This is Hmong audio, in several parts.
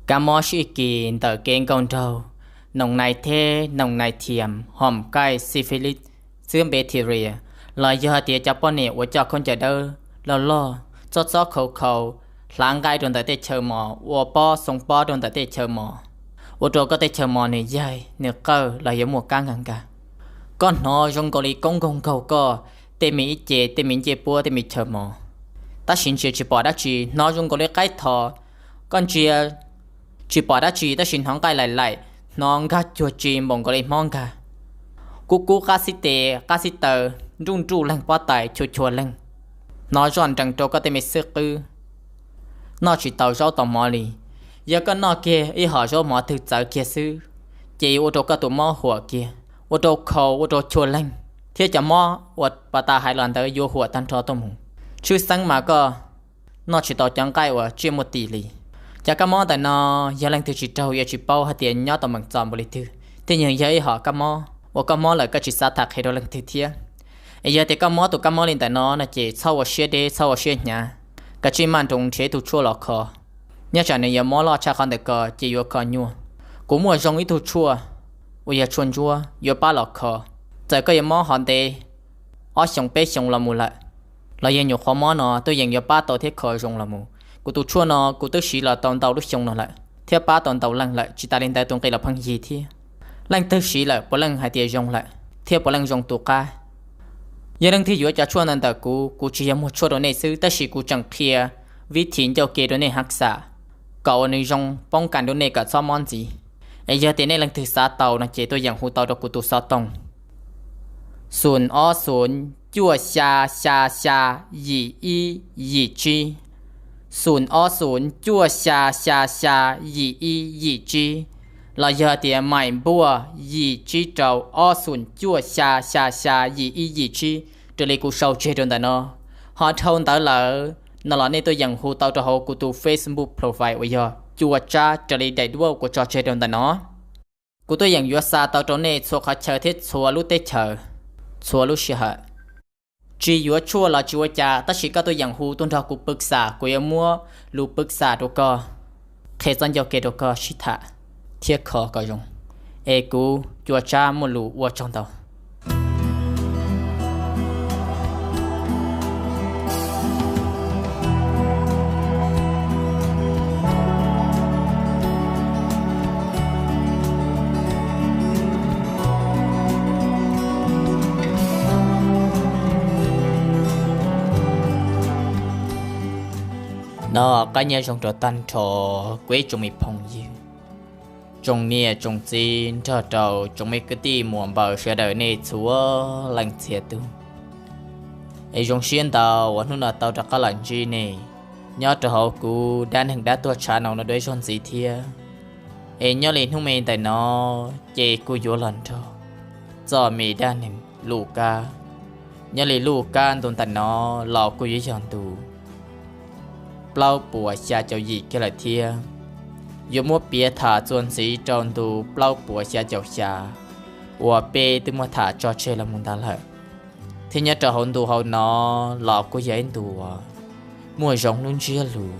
Kab mob sib kis ntawm kev nkauj nraug, noos nais theb, noos nais thiam, hom kaij, syphilis, xwb npe thiria, los yog tias cov poj niam uas coj khaub ncaws dawb loj loj, txob txob khau khau, hlav nqaij rau ntawm tej chaw mos, ua pob xoo pob rau ntawm tej chaw mos, ua rau koj tej chaw mos nws yaig nws qawj los yog muaj kab nkag nkag. Koj hnov zoo nkaus li koob nkaug nkaug koj tej me ib ce, tej me ncej puab, tej me chaw mos, tab sis ntsia tsis pom dab tsi. Hnov zoo nkaus li qaib tho, koj ntsia tsis pom dab tsi tab sis hnov nqaij laim laim, hnov nkag cuag tsi npaum nkaus li hmob nkag. Kub kub qab xib tes qab xib taw, nruj nruj leeg pob tais, chua chua leeg. Hnov zoj nrees rau koj tej me xwb qwb, noj tsis tau zaub tau mov li. Yog koj noj kiag ib hom zaub mov twg txawv kiag xwb, ces yuav ua rau koj tus mob huam kiag, ua rau khau, ua rau chua leeg, thiab cov mob uas pas tas hais los ntawd yuav huam tag nrho tuaj mus. Tshwj xeeb mas koj noj tsis tau cov nqaij uas tsiaj muaj tis li. Cov kab mob ntawm no, yog leej twg tsis raug yuav tsis paub hais tias nyob tau meem txom npaum li twg, thiab yeej yog ib hom kab mob uas koj mob lawm koj tsis xav tham qhia rau leej twg thiab. Es yog tias koj mob tus kab mob li ntawm no no ces txhob ua siab deb, txhob ua siab hnyav, kav tsij maj nroos nrhiav ib tug tshuaj los kho. Nyob tsam nws yuav mob loj tshaj qhov ntawm ko ces yuav kho nyuaj. Kuv muaj zoo ib tug tshuaj uas yog tshuaj ntsuab yuav pab los kho. Txawm koj yuav mob hov ntev ob xyoos peb xyoos los mus lawm, los yog nyuam qhuav mob no tuaj yeem yuav pab tau thiab kho zoo los mus. Kuv tus tshuaj no kuv twb siv los tau ntau lub xyoo no lawm thiab pab tau ntau leej lawm, tsis tas li ntawd tus nqi los pheej yig thiab. Leej twg siv lawm puav leej hais tias zoo lawm thiab puav leej zoo tu qab. Yog leej twg yuav cov tshuaj ntawd ntawm kuv, kuv tsis yog muag tshuaj rau nej xwb tab sis kuv tseem qhia vib thim ncauj ke rau nej haj xam, kom uas nws zoo poob kas rau nej kom txhob mob ntxiv. Es yog tias nej leej twg xav tau no ces tuaj yeem hu tau rau kuv tus xov tooj, xoom ob xoom cuaj xya xya xya yim ib yim tsib, xoom ob xoom cuaj xya xya xya yim ib yim tsib, los yog tias maim npuaj yim tsib rau ob xoom cuaj xya xya xya yim ib yim tsib, raws li kuv sau tseg rau ntawm no. Ho dhau ntawd lawm no los nej tuaj yeem hu tau rau hauv kuv tus Facebook profile uas yog Cua Tsab raws li daim duab kuv tso tseg rau ntawm no. Kuv tuaj yeem yuav xa tau rau nej txhua qhov chaw thiab txhua lub teb chaws, txhua lub sij hawm. Tsis yuav tshuaj los tsis ua cas tab sis koj tuaj yeem hu tuaj nrog kuv pwv xam, kuv yuav muab lus pwv xam rau koj, qhia txoj ncauj ke rau koj sib tham thiab kho kom zoo. Es kuv Cua Tsab muaj lus ua tsaug ntau. No qab nyob zoo rau tag nrho kuv ib tsoom me phooj ywg, tsoom niam tsoom txiv nrog rau tsoom me kwv tij muam npaws sawv daws nej txhua leej txhia tus. Es zoo siab ntau uas hnub no tau rov qab los ntsib nej nyob rau hauv kuv dab neeg dab tuag tshav no no dua ib zaug ntxiv thiab. Es nyob li hnub me ntawm no ces kuv yuav los nrog txoj me dab neeg Luj Kab. Nyob li Luj Kab ntu ntawm no los kuj yuav yog ntu plaub puas xya caum yim kiag lawm thiab. Yuav muab piav tham txuas ntxiv rau ntu plaub puas xya caum xya uas peb twb muab tham tso tseg los mus ntawd lawm. Thiab nyob rau hauv ntu hauv no los kuj yog ib ntu uas muaj zoo lub ntsiab lus,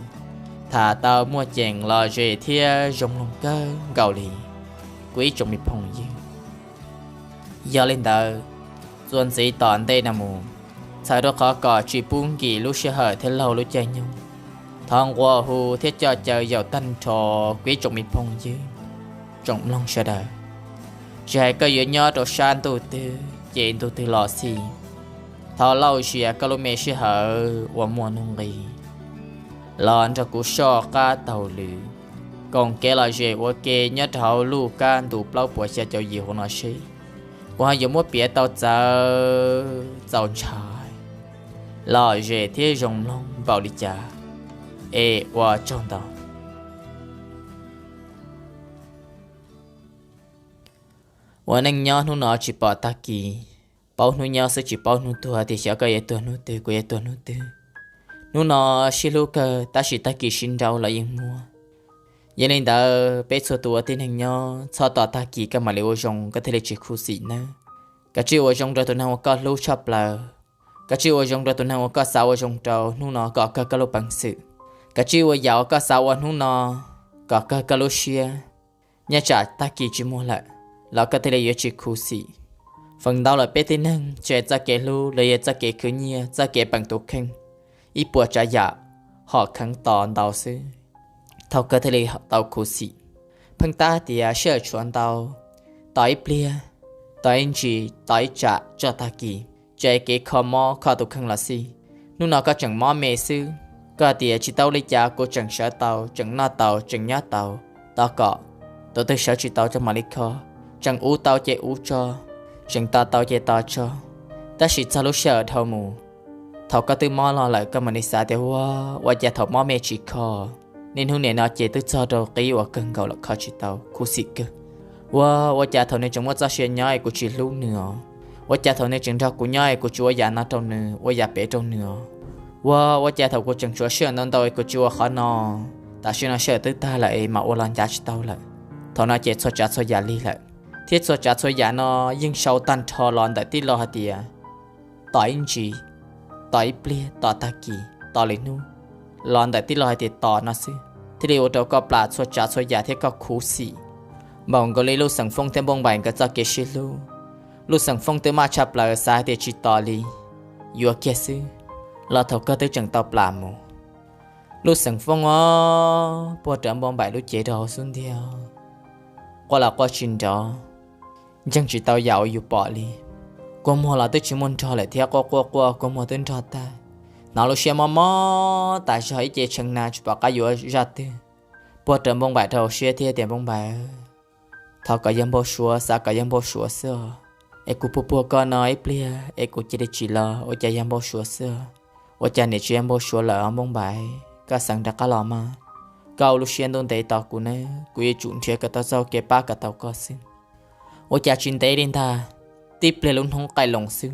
tham tau muaj ceem lom zem thiab zoo mloog kawg nkaus li kuv ib tsoom me phooj ywg. Yog li ntawd, txuas ntxiv tom ntej no mus, txhawm rau qhov kom tsis pub nkim lub sij hawm thiab laug lub caij nyoog, thov nqua hu thiab coj caw yaum tag nrho kuv ib tsoom me phooj ywg, tsoom mloog sawv daws. Tsis hais koj yuav nyob rau sab ntuj twg ces ntuj twg los xij, thov lauj zias koj lub me sij hawm uas muaj nuj nqis los nrog kuv soj qab taug lw, koom kev lom zem ua ke nyob rau hauv Luj Kab ntu plaub puas xya caum yim hauv no seb kuv ho yuav muab piav tau txawv txaus ntshai, lom zem thiab zoo mloog npaum li cas. Es ua tsaug ntau. Ua neej nyob hnub no tsis pom tag kis, paub hnub nyob xwb tsis paub hnub tuag, tias xyov koj yuav tuag hnub twg kuv yuav tuag hnub twg. Hnub no sib hlub kawg tab sis tag kis sib nrauj los yeej muaj. Yog li ntawd peb txhua tus ua tib neeg nyob txhob tos tag kis koj mam li ua zoo koj thiaj li tsis khuv xim nawb. Kav tsij ua zoo rau tus neeg uas koj hlub tshaj plaws. Kav tsij ua zoo rau tus neeg uas koj xav ua zoo rau hnub no kom kawg koj lub peev xwm. Kav tsij ua yam uas koj xav ua hnub no kom kawg koj lub siab, nyob tsam tag kis tsis muaj lawm los koj thiaj li yuav tsis khuv xim. Feem ntau lawm peb tib neeg tseem txoj kev hlub los yog txoj kev khwv nyiaj, txoj kev peem tus kheej, ib puas tsav yam hom kheev tos ntau xwb, thaum kawg thiaj li tau khuv xim. Pheej tab tias sij hawm tshuav ntau, tos ib pliag, tos ib ntsis, tos ib tsam tso tag kis, tseem kev kho mob kho tus kheej los xij. Hnub no koj tseem mob me xwb, koj tias tsis tau li cas, kuv tseem sawv tau, tseem noj tau, tseem nyob tau, tos kom tus twg sawv tsis tau tso mam li kho, tseem ua tau ces ua tso, tseem tos tau ces tos tso. Tab sis txog lub sij hawm dhau mus, thaum koj twb mob los lawm koj mam li xav tias ua, ua cas thaum mob me tsis kho, niaj hnub nim no ces twb txog rau qib uas kawg nkaus lawm kho tsis tau, khuv xim kawg. Ua, ua cas thaum nws tseem muaj txoj sia nyob es kuv tsis hlub nws os? Ua cas thaum nws tseem nrog kuv nyob es kuv tsis ua yam no rau nws, ua yam pem rau nws os? Ua, ua cas thaum kuv tseem tshuav sij hawm ntau ntau es kuv tsis ua qhov no? Tam sim no sij hawm twb tag lawm es mam ua los ncav tsis tau lawm. Thaum no ces txhua tsav txhua yam lig lawm, thiab txhua tsav txhua yam no yeej sau tag nrho los ntawm tij laug hais tias tos ib ntsis, tos ib pliag, tos tag kis, tos lwm hnub, los ntawm tij laug hais tias tos no xwb, thiaj li ua rau koj plam txhua tsav txhua yam thiab koj khuv xim. Npaum nkaus li Lub Xeem Foob thiab Npauj Npaim nkawd txoj kev sib hlub, Lub Xeem Foob twb maj tshaj plaws xav hais tias tsis tos li, yuav kiag xwb, los thaum kawg twb tseem tau plam mus. Lub Xeem Foob os, puag rawv Npauj Npaim lub cev rau hauv xub ntiag, quaj los quaj tsis nrov, ntseeg tsis tau yam uas yus pom li. Kua muag los twb tsis muaj nrog lawm thiab, quaj quaj quaj kua muag twb nrog tag. Hnov lub siab mob mob tas zog, ib ce tshee na tsis pom qab yuav zaj twg. Puag rawv Npauj Npaim rau hauv siab thiab tias, Npauj Npaim, thov kom yawg npau suav, xav kom yawg npau suav xwb os. Es kuv puag puag koj no ib pliag es kuv cia li tsis los, ua cas yawg npau suav xwb os? Ua cas niam tsis yog npau suav lawm os Npauj Npaim? Koj xeev rov qab los mas, koj ua lub siab ntuj ntev tos kuv ne, kuv yuav tsum nrhiav kom tau txoj kev pab kom tau koj xwb. Ua cas tsis ntev li ntag, tib pliag lub hnub qaij loo xwb,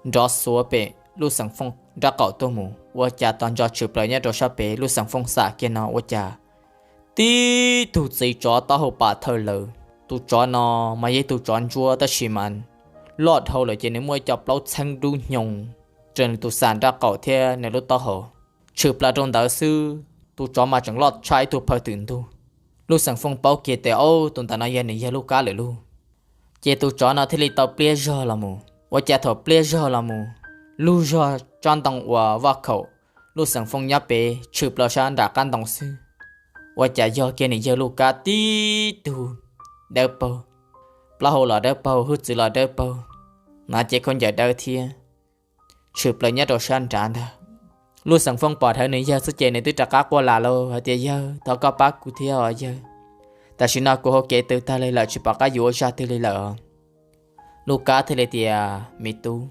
nrov xuav pem Lub Xeem Foob nraub qaum tuaj mus, ua cas tos ntso tshwm plaws nyob rau sab pem. Lub Xeem Foob xam kiag no ua cas tib tug txiv tsov taub hau pam thawj lawm. Tus tsov no mas yog ib tug tsov ntsuab tab sis mas loj dhau lawm ces nws muaj ib co plaub txheeb dub hnyoo raws nws tus xam nraub qaum thiab nws lub taub hau. Tshwm plaws rau ntawd xwb, tus tsov mas tseem loj tshaj ib tug phawj twm ntug. Lub Xeem Foob paub kiag tias, Au, tus ntawm no yog nws yawg Lub Kab lawm lauj. Ces tus tsov no thiaj li tau pliab zog los mus. Ua cas thaum pliab zog los mus, lug zog tsob ntoo uas vaj khaum Lub Xeem Foob nyob pem tshwm plaws sab nram qab ntoo xwb, ua cas yog kiag nws yawg Lub Kab tib tug dawb paug, plaub hau los dawb paug, hwj txwv los dawb paug, hnav cev khaub ncaws dawb thiab, tshwm plaws nyob rau sab nrad ntag. Lub Xeem Foob pom dhawv nws yawg xwb ces nws twb rov qab quaj las lauj hais tias, Yawg, thov koj pab kuv thiab os yawg. Tam sim no kuv hauv kev tws tag li lawm, tsis pom qab yuav ua zaj twg li lawm os. Lub Kab thiaj li tias, Me tub,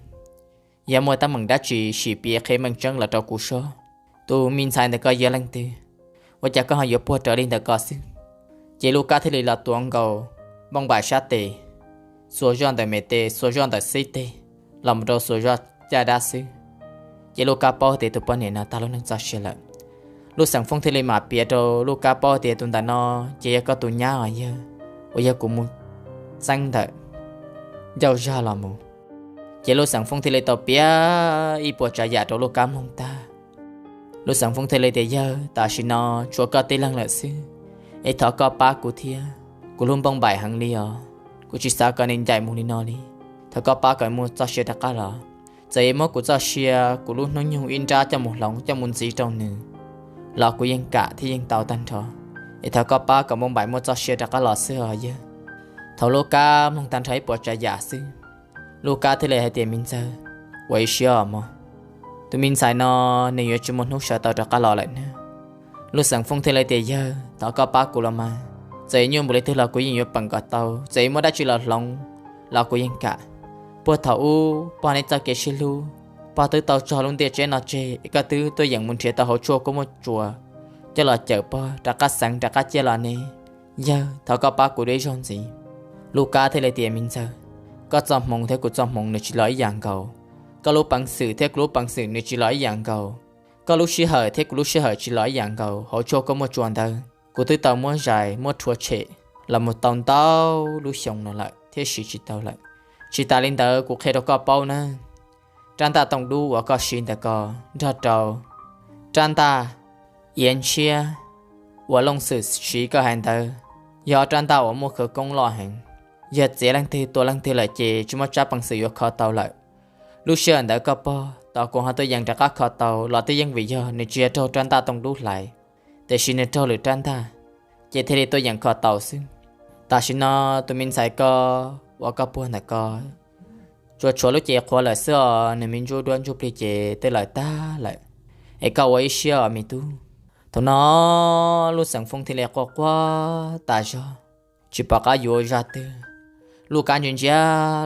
yog muaj teeb meem dab tsi sim piav qhia meej tseeb los rau kuv sob. Tus me ntxhais ntawm ko yog leej twg? Ua cas koj ho yuav puag rawv li ntawm ko xwb? Ces Lub Kab thiaj li los tuav nkaus Npauj Npaim sab tes, xuas zoj ntawm me tes, xuas zoj ntawm xib teg, los mus rau xuas zoj caj dab xwb. Ces Lub Kab paub tias tus poj niam no tag lub neej txoj sia lawm. Lub Xeem Foob thiaj li mam piav rau Lub Kab paub tias, Tus ntawm no ces yog koj tus nyab os yawg, uas yog kuv mus txeeb ntawm ncauj zog los mus. Ces Lub Xeem Foob thiaj li tau piav ib puas tsav yam rau Lub Kab mloog tag. Lub Xeem Foob thiaj li tias, Yawg, tam sim no tshuav koj tib leeg lawm xwb, es thov koj pab kuv thiab. Kuv hlub Npauj Npaim heev li os, kuv tsis xav kom nws ncaim mus li no li. Thov koj pab kom muaj txoj sia rov qab los. Txawm yuav muab kuv txoj sia, kuv lub hnub nyoog ib nrab coj mus hloov, coj mus ntxiv rau nws los kuv yeej kam thiab yeej tau tag nrho, es thov koj pab kom Npauj Npaim muaj txoj sia rov qab los xwb os yawg. Thaum Lub Kab mloog tag nrho ib puas tsav yam xwb, Lub Kab thiaj li hais tias, Me ntxawg, ua ib siab os mog. Tus me ntxhais no nws yuav tsis muaj hnub sawv tau rov qab los lawm na. Lub Xeem Foob thiaj li tias, Yawg, thov koj pab kuv los mas. Txawm yuav nyuaj npaum li twg los kuv yeej yuav peem kom tau, txawm yuav muab dab tsi los hloov los kuv yeej kam. Puag thaum ub pog neb txoj kev sib hlub, pog twb tau tso lub ntiaj teb no tseg es koj twb tuaj yeem mus nrhiav tau hauv tshuaj kua muaj tsuas coj los cawm pog rov qab xeev rov qab ciaj los ne. Yawg, thov koj pab kuv dua ib zaug ntxiv. Lub Kab thiaj li tias, Me ntxawg, koj txoj hmoov thiab kuv txoj hmoov nws tsis los ib yam nkaus. Koj lub peev xwm thiab kuv lub peev xwm nws tsis los ib yam nkaus. Koj lub sij hawm thiab kuv lub sij hawm tsis los ib yam nkaus. Hauv tshuaj kua muaj tsuas ntawd kuv twb tau muab zais muab rhuav tshem los mus tau ntau lub xyoo no lawm thiab siv tsis tau lawm. Tsis tas li ntawd kuv qhia rau koj paub na, rab ntaj tooj dub uas koj siv ntawm ko nrog rau rab ntaj iav ntshiab uas Looj Xwm siv koj hais ntawd yog rab ntaj uas muaj khawv koob loj heev. Yog txiav leej twg tua leej twg lawm ces tsis muaj tsab peev xwm yuav kho tau lawm. Lub sij hawm ntawd koj pog tos kuv ho tuaj yeem rov qab kho tau los twb yeej vim yog nws tsis yog raug rab ntaj tooj dub hlais, tiam sis nws raug lwm rab ntaj, ces thiaj li tuaj yeem kho tau xwb. Tam sim no tus me ntxhais koj uas koj puag ntawm ko tsuas tshuav lub cev qhuav lawm xwb os, nws me ntsuj duab ntsuj plig ces twb lawm tag lawm, es koj ua ib siab os me tub. Thaum no Lub Xeem Fooj thiaj li quaj quaj tas zog, tsis pom qab yuav ua zaj twg. Lub Kab ntsia ntsia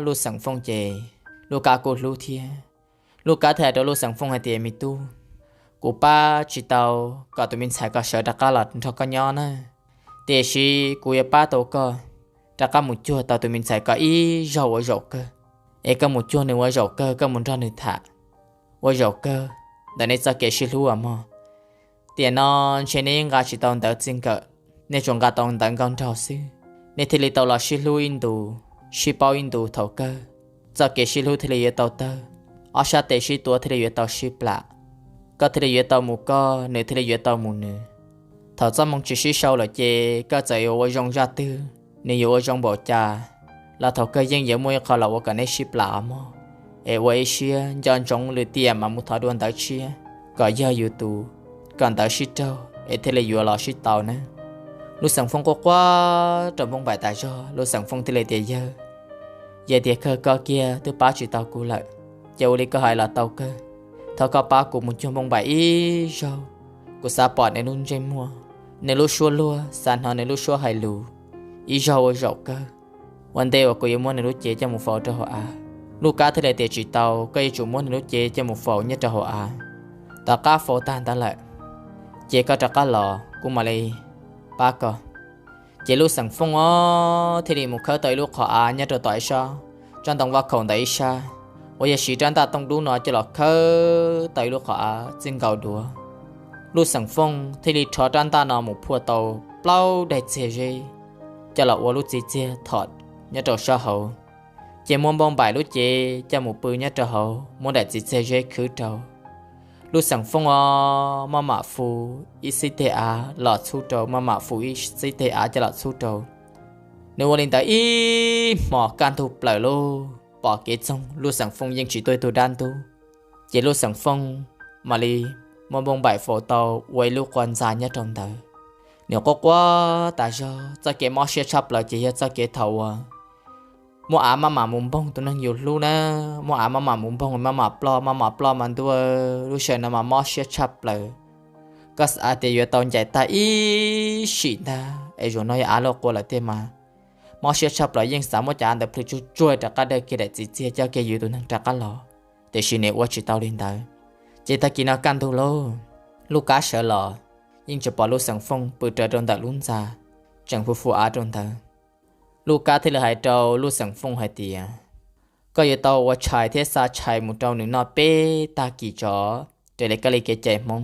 Lub Xeem Fooj ces Lub Kab kuj hlub thiab. Lub Kab thiaj hais rau Lub Xeem Fooj hais tias, me tub, kuv pab tsis tau kom tus me ntxhais ko sawv rov qab los nrog koj nyob na, tiam sis kuv yuav pab tau koj rov qab mus cuag tau tus me ntxhais ko ib zaug ua zaum kawg, es koj mus cuag nws ua zaum kawg, koj mus nrog nws tham ua zaum kawg ntawm nej txoj kev sib hlub os mog. Tiam no ntshe nej nqa tsis tau ntawv txij nkawm, nej tsuas nqa tau ntawv nkauj nraug xwb, nej thiaj li tau los sib hlub ib ntus, sib paub ib ntus thaum kawg, txoj kev sib hlub thiaj li yuav tau tawg, ob sab tes sib tuav thiaj li yuav tau sib plam. Koj thiaj li yuav tau mus koj, nws thiaj li yuav tau mus nws. Thaum txoj hmoo tsis sib sau lawm ces koj txawm yuav ua zoo zaj twg, nws yuav ua zoo npaum cas los thaum kawg yeej yuav muaj ib qho los ua kom nej sib plam os mog. Es ua ib siab nco ntsoov lwm tiam mas mus thov dua ntawv tshiab kom yog yus tus, kom ntawv sib raug es thiaj li yuav los sib tau nawb. Lub Xeem Fooj quaj quaj rau Npoo Npaim tas zog, Lub Xeem Fooj thiaj li tias, yawg, yog tias kawg koj kiag twb pab tsis tau kuv lawm, ces ua li koj hais los tau kawg. Thov koj pab kuv mus cuag Npoo Npaim ib zaug, kuv xav pom nws lub ntsej muag, nws lub suab luag, xav hnov nws lub suab hais lus ib zaug ua zaum kawg. Ua ntej uas kuv yuav muab nws lub cev coj mus faus rau hauv av. Lub Kab thiaj li tias, tsis tau, koj yuav tsum muab nws lub cev coj mus faus nyob rau hauv av. Tom qab faus tag ntawd lawm, ces koj rov qab los kuv mam li pab koj. Ces Lub Xeem Fooj os thiaj li mus khawb tau ib lub qhov av nyob rau tom ib sab tsob ntoo vaj khaum ntawm ib sab, uas yog siv rab ntaj tooj dub no coj los khawb tau ib lub qhov av txij nkaus duav. Lub Xeem Fooj thiaj li rho rab ntaj no mus phua tau plaub daim txiag zeb, coj los ua lub txiv txiag thom nyob rau sab hauv. Ces muab Npoo Npaim lub cev coj mus pw nyob rau hauv, muab daim txiv txiag zeb khwb rau. Lub Xeem Fooj os maj mam fu ib xib teg av los txhub rau, maj mam fu ib xib teg av coj los txhub rau. Nws ua li ntawd ib hmos kaj ntug plaws lauj, pom kev txoog Lub Xeem Fooj yeej tsis tuaj ib tug dab ntub. Ces Lub Xeem Fooj mam li muab Npoo Npaim faus tau ua ib lub qhov ntxa nyob rau ntawd. Nws quaj quaj tas zog, txoj kev mob siab tshaj plaws ces yog txoj kev thaum uas muaj av maj mam mus npoog tus neeg yus hlub na, muaj av maj mam mus npoog maj mam ploj maj mam ploj mas ntuj, lub sij hawm no mas mob siab tshaj plaws. Koj xav tias yuav tau ncaim tag ib sim ntag es zaum no yog av luaj qua lawm tiag mas mob siab tshaj plaws, yeej xav muab cov av ntawd plhws tsuag tsuag rov qab dawj kiag daim txiv txiag coj kiag yus tus neeg rov qab los, tiam sis nws ua tsis tau li ntawd. Ces tag kis no kaj ntug lauj, Lub Kab sawv los, yeej tsis pom Lub Xeem Fooj pw raws rau ntawm lub ntxa, tseem hu fu av rau ntawd. Lub Kab thiaj li hais rau Lub Xeem Fooj hais tias, koj yuav tau ua tshais thiab xa tshais mus rau nws noj peb tag kis tso, raws li koj li kev cai Hmoob.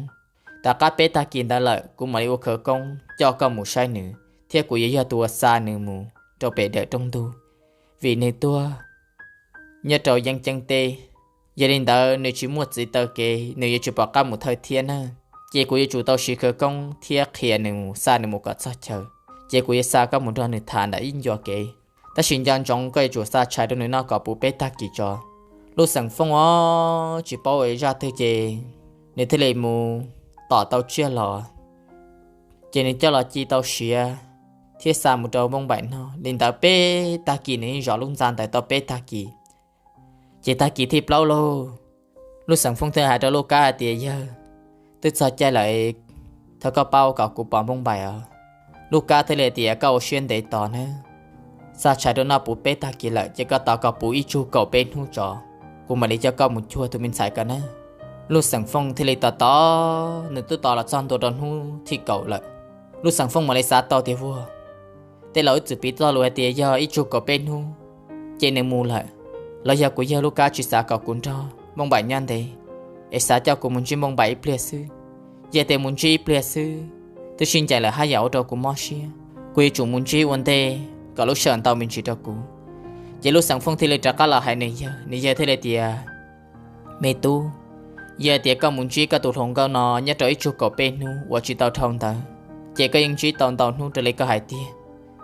Tom qab peb tag kis ntawd lawm kuv mam li ua khawv koob coj koj mus saib nws, thiab kuv yuav yog tus uas xa nws mus rau pem dawm rooj ntug, vim nws tuag nyob rau yeeb ceeb teb. Yog li ntawd nws tsis muaj txij taw kev, nws yuav tsis pom qab mus thawj thiab na. Ces kuv yuav tsum tau siv khawv koob thiab qhia nws mus, xa nws mus kom txog chaw. Ces kuv yuav xa koj mus nrog nws tham ntawm ib ncua kev, tab sis nco ntsoov koj yuav tsum xa tshais rau nws noj kom puv peb tag kis tso. Lub Xeem Fooj os tsis paub ua zaj twg ces nws thiaj li mus tom tau tsiaj los, ces nws coj los ci tau siav thiab xa mus rau Npoo Npaim noj. Li ntawd peb tag kis nws yeej zov lub ntxa ntawd tau peb tag kis. Ces tag kis thib plaub lauj, Lub Xeem Fooj thiaj hais rau Lub Kab hais tias, yawg, twb txog caij lawm, thov koj pab ua kom kuv pom Npoo Npaim os. Lub Kab thiaj li tias, koj ua siab ntev tos nawb, xa tshais rau noj puv peb tag kis lawm ces koj tos kom puv ib tsug kaum peb hnub tso, kuv mam li coj koj mus cuag tus me ntxhais ko nawb. Lub Xeem Fooj thiaj li tos tos, nws twb tos los txog ntua rau hnub thib kaum lawm. Lub Xeem Fooj mam li xav tau tias, vuag, tej laus ib txwm piv txoj lus hais tias yog ib tsug kaum peb hnub ces nws mus lawm, los yog kuv yawg Lub Kab tsis xav kom kuv nrog Npoo Npaim nyob ntev, es xav coj kuv mus ntsib Npoo Npaim ib pliag xwb. Yog tias mus ntsib ib pliag xwb twb sib ncaim lawm haj yam ua rau kuv mob siab, kuv yuav tsum mus ntsib ua ntej kom lub sij hawm ntau me ntsis rau kuv. Ces Lub Xeem Fooj thiaj li rov qab los hais nws yawg, nws yawg thiaj li tias, me tub, yog tias koj mus ntsib koj tus hluas nkauj no nyob rau ib tsug kaum peb hnub uas tsis tau dhau ntawd, ces koj yeej ntsib tau ntau hnub raws li koj hais tiag.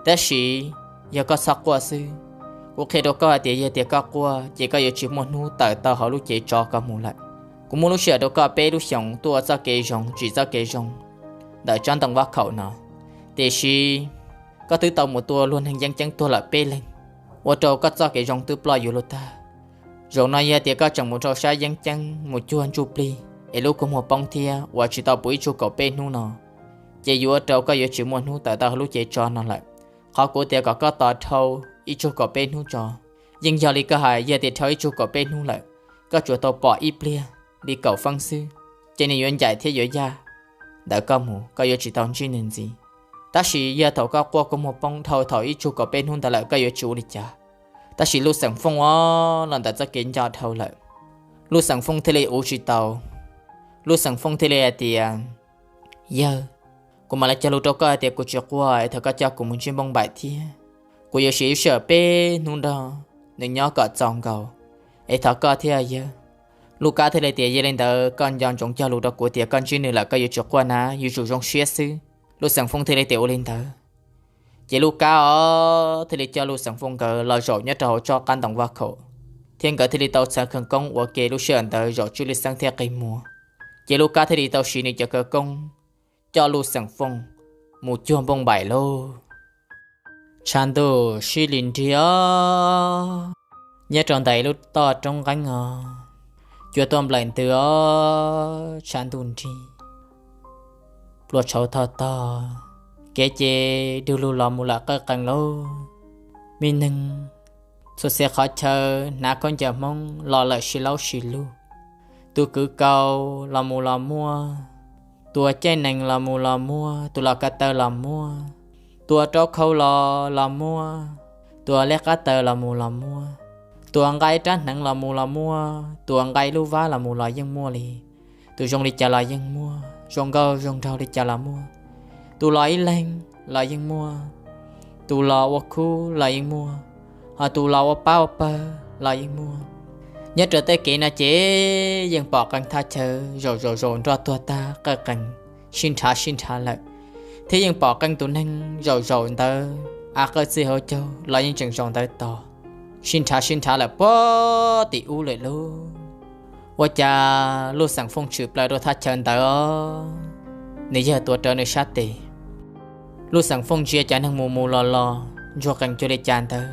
Tab sis yog koj txhob quaj xwb, kuv qhia rau koj hais tias yog tias koj quaj ces koj yuav tsis muaj hnub tawm tau hauv lub cev tso ko mus lawm. Kuv muab lub sij hawm rau koj peb lub xyoos tuaj ua txoj kev zoo, tsim txoj kev zoo ntawm tsob ntoo vaj khaum no, tiam sis koj twb tau mus tua luag neeg yeeb ceeb tuag lawm peb leeg, ua rau koj txoj kev zoo twb ploj yuav luag tag. Zaum no yog tias koj tseem mus rau sab yeeb ceeb mus cuag ntsuj plig es lub kua muag poob thiab ua tsis tau puv ib tsug kaum peb hnub no, ces yuav ua rau koj yuav tsis muaj hnub tawm tau hauv lub cev tso no lawm. Qhov kuv tias kom koj tos dhau ib tsug kaum peb hnub tso, yeej yog li koj hais, yog tias dhau ib tsug kaum peb hnub lawm, koj tsuas tau pom ib pliag li kaum feeb xwb, ces nws yuav ncaim thiab yuav yaj ntawm koj mus, koj yuav tsis tau ntsib nws ntxiv. Tab sis yog thaum koj quaj kua muag poob dhau thaum ib tsug kaum peb hnub ntawd lawm koj yuav tsis ua li cas. Tab sis Lub Xeem Fooj os los ntawm txoj kev nco dhau lawm, Lub Xeem Fooj thiaj li ua tsis tau. Lub Xeem Fooj thiaj li hais tias, yawg, kuv mam li cog lus rau koj hais tias kuv tsis quaj es thov koj coj kuv mus ntsib Npauj Npaim thiab. Kuv yuav siv ib sij hawm peb hnub nrog nws nyob kom txaus nkaus, es thov koj thiab yawg. Lub Kab thiaj li tias, yog li ntawd koj nco ntsoov cog lus rau kuv tias koj ntsib nws lawm koj yuav tsis quaj na, yuav tsum zoo siab xwb. Lub Xeem Fooj thiaj li tias ua li ntawd. Ces Lub Kab os thiaj li coj Lub Xeem Fooj nkawd los zaum nyob rau hauv tsob qab ntoo vaj khaum, thiab nkawd thiaj li tau txhawv khawv koob ua ke lub sij hawm ntawd zaum tswj lwj xeeb thiab qi muag. Ces Lub Kab thiaj li tau siv nws cov khawv koob coj Lub Xeem Fooj mus cuag Npauj Npaim lauj. Tshav ntuj sib li nrig os, nyob rau ntawm lub toj roob nqeeb os, cua tuaj nplaim ntws os, tshav ntuj nrig, pluas tshauv tog tog, kev ces dug lug los mus lawm qawj qees lauj. Me neeg txhua txhia qhov chaw hnav khaub ncaws Hmoob los lawm sib laub sib lug. Tus kwv kaus los mus los muaj, tus uas caij nees los mus los muaj, tus los ko taw los muaj, tus uas rau khau los los muaj, tus uas liab qab taw los mus los muaj, tus uas nqa rab hneev los mus los muaj, tus uas nqa lub vab los mus los yeej muaj li. Tus zoo li cas los yeej muaj, zoo nkauj zoo nraug li cas los muaj. Tus los ib leeg los yeej muaj, tus los ua khub los yeej muaj, ho tus los ua pab ua pawg los yeej muaj. Nyob rau tej kev no ces yeej pom qee thaj chaw zaum zaum zaum nroj tuag tag qawj qees sib nrhav sib nrhav lawm, thiab yeej pom qee tus neeg zaum zaum ntawd av qawj txij hauv caug los yeej tseem zaum ntawd tos, sib nrhav sib nrhav lawm puag tim ub lawm lauj. Ua cas Lub Xeem Fooj tshwm plaws rau thaj chaw ntawd os, nws yawg tuav rawv nws sab tes. Lub Xeem Fooj ntsia cov neeg mus mus los los ntsuag qees cuag li cas ntawd.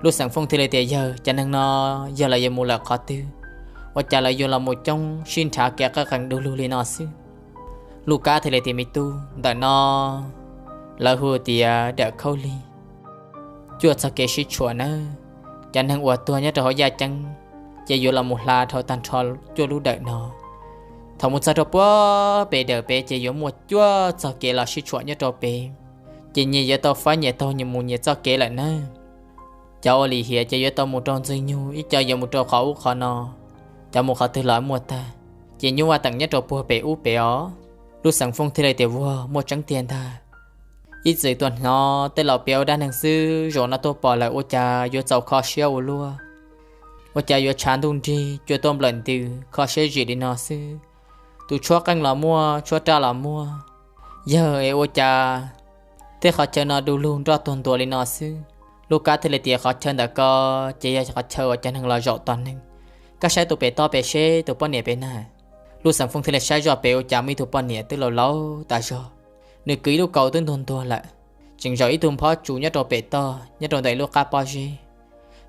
Lub Xeem Fooj thiaj li tias, yawg, cov neeg no yog lawv yuav mus lawm qhov twg? Ua cas lawv yuav los mus coob sib nrhav kev qawj qees du lug li no xwb? Lub Kab thiaj li tias, me tub, ntawm no lawv hu tias dawm khaub lig, cuaj txog kev sib tshuam nawb. Cov neeg uas tuag nyob rau hauv yaj ceeb ces yuav los mus hla dhau tag nrho cuaj lub dawm no. Thaum mus txog rau puag pem dawm pem ces yuav muaj cuaj txog kev los sib tshuam nyob rau pem, ces nyias yuav tau faib nyias taug nyias mus nyias txoj kev lawm nawb. Cov ua lim hiam ces yuav tau mus rau Ntxwg Nyug, ib co yuav mus rau qhov ub qhov no, cov mus qhov twg los muaj tag, ces nyuj vaj teem nyob rau puag pem ub pem os. Lub Xeem Fooj thiaj li tias, vuag, muaj tseeb tiag ntag. Ib txwm tuaj hnov tej laus piav ua dab neeg xwb, zaum no tuaj pom lawm ua cas yuav txaus kho siab ua luaj. Ua cas yuav tshav ntuj nrig cua tuaj nplawm ntws kho siab zim li no xwb. Tus tshuab qeej los muaj, tshuab raj los muaj. Yawg es, ua cas tej qhov chaw no du lug nroj tuag ntua li no xwb? Lub Kab thiaj li tias, qhov chaw ntawm ko ces yog qhov chaw uas cov neeg los zaum tos neeg. Koj saib tus pem toj pem seb tus poj niam pem na. Lub Xeem Fooj thiaj li saib zoj pem, ua cas muaj ib tug poj niam twb laus laus tas zog, nws kwv ib lub kaus twb ntuag ntuag lawm, tseem zaum ib tug nphob tsu nyob rau pem toj nyob rau ntawm ib lub qab pob zeb.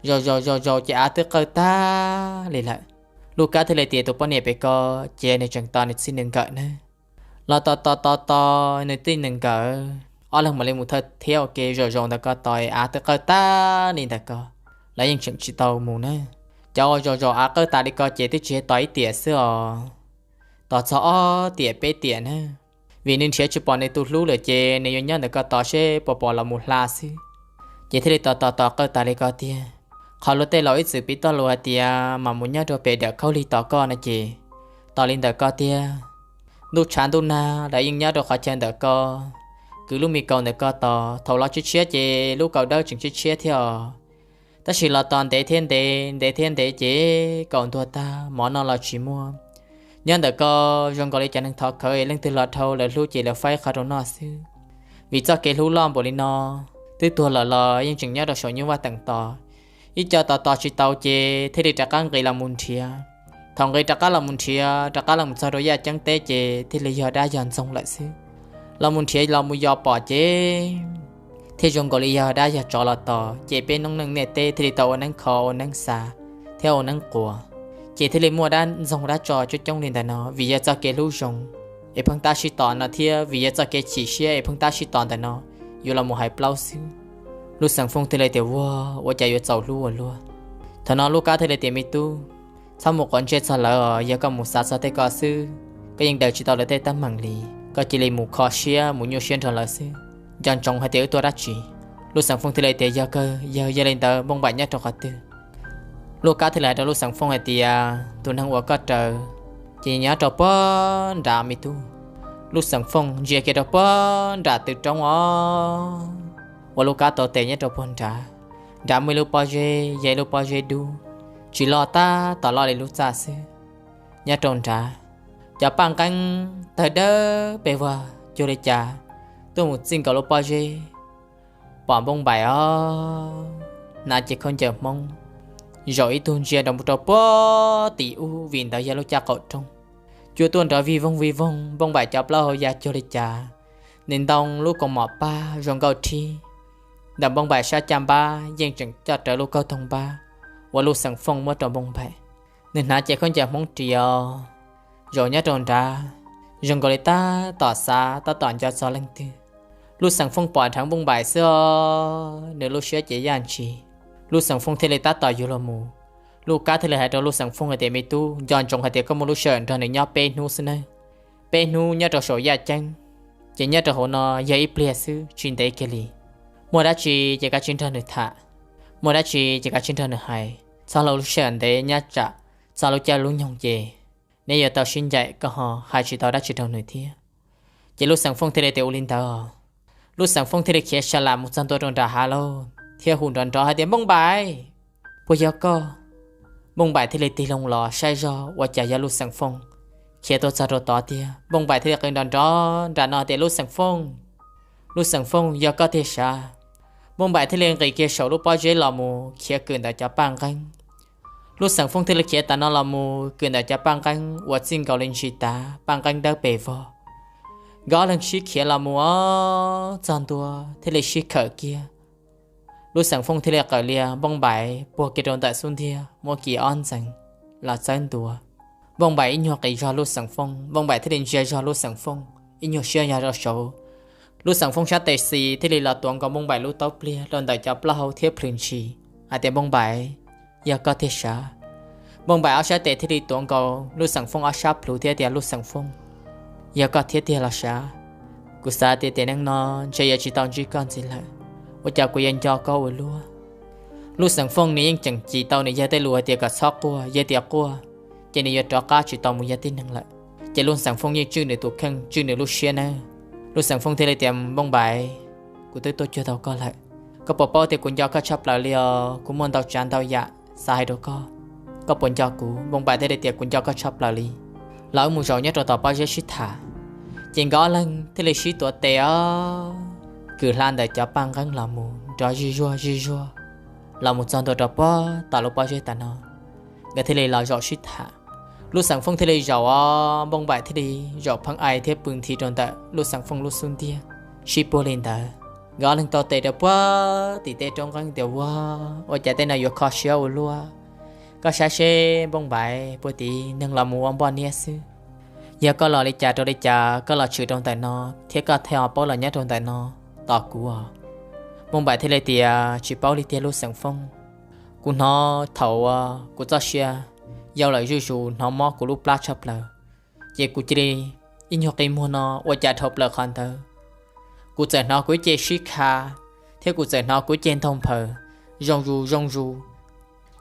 Zaum zaum zaum zaum ces av twb qawj tag li lawm. Lub Kab thiaj li tias, tus poj niam pem ko ces nws tseem tos nws txij nws nkawm nawb. Los tos tos tos tos nws txij nws nkawm, ob leeg mam li mus thawj thiab ua ke zaum zaum ntawm ko tos av twb qawj tag li ntawm ko, lawv yeej tseem tsis tau mus na. Cov uas zaum zaum av qawj tas li ko ces twb tsis yog tos ib tiam xwb os, tos txog ob tiam peb tiam na, vim nws nrhiav tsis pom nws tus hlub lawm ces nws yuav nyob ntawm ko tos seb puas pom los mus hla xwb. Ces thiaj li tos tos tos qawj tas li ko tiag. Qhov luag tej laus ib txwm piv toj lus hais tias mam mus nyob rau pem dawm khaub lig tos koj no ces tos li ntawm ko tiag. Ntuj tshav ntuj nag lawv yeej nyob rau qhov chaw ntawm ko, kwv lub me kaus ntawm ko tos, thaum los tshiab tshiab ces lub kaus dawb tseem tshiab tshiab thiab os. Tab sis los tos ntev thiab ntev, ntev thiab ntev ces kaus ntuag tag, mov noj los tsis muaj. Nyob ntawm koj zoo nkaus li cov neeg thov khawv es leej twg los dhau lawv hlub ces lawv faib qhov rau noj xwb. Vim txoj kev hlub loj npaum li no, twb tuag lawm los yeej tseem nyob rau saum nyuj vaj teem tos. Ib co tos tos tsis tau ces thiaj li rov qab nqis los mus nrhiav. Thaum nqis rov qab los mus nrhiav, rov qab los mus txog rau yaj ceeb teb ces thiaj li yog dab yog ntxoog lawm xwb. Los mus nrhiav los mus yos pom ces thiaj zoo nkaus li yog dab yog tsov los tos, ces peb noob neej niaj teb thiaj li tau ua neeb kho ua neeb xav thiab ua neeb quas. Ces thiaj li muaj dab ntxoog dab tso coob coob li ntawm no vim yog txoj kev hlub zoo es pheej tab sib tos no thiab vim yog txoj kev chim siab es pheej tab sib tos ntawm no yuav los mus hais plaub xwb. Lub Xeem Fooj thiaj li tias, Ua, ua cas yuav txaus hlub ua luaj? Thaum no Lub Kab thiaj li tias, Me tub, txhob mus quav ntsej txog lawv os, yog koj mus xav txog tej ko xwb, koj yeej daws tsis tau lawv tej teeb meem li. Koj cia li mus kho siab mus nyuaj siab nrog lawv xwb, nco ntsoov hais tias wb tuaj dab tsi. Lub Xeem Fooj thiaj li tias, Yog kawg, yog, yog li ntawd Npoo Npaim nyob rau qhov twg? Lub Kab thiaj li hais rau Lub Xeem Fooj hais tias, Tus neeg uas koj raws ces nyob rau puag nrad me tub. Lub Xeem Fooj ntsia kiag rau puag nram tw roob os, ua Lub Kab tau tes nyob rau puag nrad. Nrad muaj ib lub pob zeb, yog ib lub pob zeb dub, tsis loj tab tom loj li lub txaj xwb. Nyob rau nrad, cov paj nqeeb tawg dawb pes vog cuag li cas tuaj mus txij nkaus lub pob zeb. Pom Npoo Npaim os, hnav cev khaub ncaws Hmoob, zaum ib tug ntsia rau puag tim ub vim ntawd yog lub caj qaum roob. Cua tuaj nrov vij voog vij voog, Npoo Npaim cov plaub hau ya cuag li cas, nws ntoo lub kaus mom pab zoo nkauj thib. Ntawm Npoo Npaim sab caj npab yeej tseem coj rawv lub kauj toog npab uas Lub Xeem Fooj muab rau Npoo Npaim. Nws hnav cev khaub ncaws Hmoob ris os, zaum nyob rau nrad, zoo nkaus li tab tom xav tab tom nco txog leej twg. Lub Xeem Fooj pom dheev Npoo Npaim xwb os, nws lub siab ces yaj ntshis. Lub Xeem Fooj thiaj li tab tom yuav los mus. Lub Kab thiaj li hais rau Lub Xeem Fooj hais tias, Me tub, nco ntsoov hais tias koj muaj lub sij hawm nrog nws nyob peb hnub xwb nawb. Peb hnub nyob rau saum yaj ceeb, ces nyob rau hauv no yog ib pliag xwb tsis ntev kiag li. Muaj dab tsi ces kav tsij nrog nws tham, muaj dab tsi ces kav tsij nrog nws hais, txhob ua lub sij hawm ntev nyab tsam txog lub caij lub nyoog ces neb yuav tau sib ncaim koj ho hais tsis tau dab tsi rau nws thiab. Ces Lub Xeem Fooj thiaj li tias, Ua li ntawd. Lub Xeem Fooj thiaj li khiav sa lam mus txog ntua rau nram hav lauj thiab hu nrov nrov hais tias, Npoo Npaim, puas yog koj? Npoo Npaim thiaj li tig loo los saib zog ua cas yog Lub Xeem Fooj khiav tuaj txog rau tod tiag. Npoo Npaim thiaj li qw nrov nrov nram no tias, Lub Xeem Fooj, Lub Xeem Fooj, yog koj tiag sav? Npoo Npaim thiaj li nqis kiag saum lub pob zeb los mus khiav kwm ntawm cov paj nqeeb. Lub Xeem Fooj thiaj li khiav tas no los mus kwm ntawm cov paj nqeeb uas txij nkaus li ntsis tav, paj nqeeb dawb pes vog. Nkawd ob leeg sib khiav los mus os, txog ntua thiaj li sib khawm kiag. Lub Xeem Fooj thiaj li qawm lias Npoo Npaim puag kiag rau ntawm xub ntiag muab kis ob ntxees los txawb ntua. Npoo Npaim ib nyuag qis zog Lub Xeem Fooj, Npoo Npaim thiaj li ntsia zog Lub Xeem Fooj ib nyuag siab yog rau saud. Lub Xeem Fooj sab tes xis thiaj li los tuav nkaus Npoo Npaim lub taub pliag rau ntawm cov plaub hau thiab plhws ntshis hais tias, Npoo Npaim, yog koj tiag sav? Npoo Npaim ob sab tes thiaj li tuav nkaus Lub Xeem Fooj ob sab plhu thiab tias, Lub Xeem Fooj, yog koj thiab tiag los sav? Kuv xav tias tiam neej no ntshe yuav tsis tau ntsib koj ntxiv lawm, ua cas kuv yuav nco koj ua luaj. Lub Xeem Fooj nws yeej tseem cim tau nws yawg tej lus hais tias kom txhob quaj, yog tias quaj ces nws yuav rov qab tsis tau mus yog tib neeg lawm. Ces Lub Xeem Fooj yeej tswj nws tus kheej tswj nws lub siab nawb. Lub Xeem Fooj thiaj li tias, Npoo Npaim, kuv twb tuaj cuag tau koj lawm, koj puas paub tias kuv nco koj tshaj plaws li os, kuv muaj ntau tsav ntau yam xav hais rau koj, koj puas nco kuv? Npoo Npaim thiaj li tias, Kuv nco koj tshaj plaws li. Los wb mus zaum nyob rau tom pob zeb sib tham. Ces nkawd ob leeg thiaj li sib tuav tes os, kwm hla ntawm cov paj nqeeb los mus nrov zij zuag zij zuag los mus txog ntua rau puag tom lub pob zeb tas no. Nkawd thiaj li los zaum sib tham. Lub Xeem Fooj thiaj li zaum os, Npoo Npaim thiaj li zaum pheeb ai thiab pw nthi rau ntawm Lub Xeem Fooj lub xub ntiag sib puag li ntawd. Nkawd ob leeg taug tes rau puag tim tej roob nqeeb tias, Ua, ua cas tej no yuav kho siab ua luaj. Koj saib seb Npoo Npaim, puag tim neeg los mus ua npoj niab xwb. Yog koj los li cas rau li cas koj los tshwm rau ntawm no thiab koj thiaj ho paub los nyob rau ntawm no tos kuv os? Npoo Npaim thiaj li tias, Tsis paub li tiag Lub Xeem Fooj. Kuv hnov thaum uas kuv txoj sia yau lawm zuj zus hnov mob kuv lub plab tshaj plaws, ces kuv cia li ib nyuag qi muag no ua cas dhau plaws qhov ntawd. Kuv txawm hnov kuv ib ce sib kha thiab kuv txawm hnov kuv ib ce ntaug nphaws zoo zus zoo zus.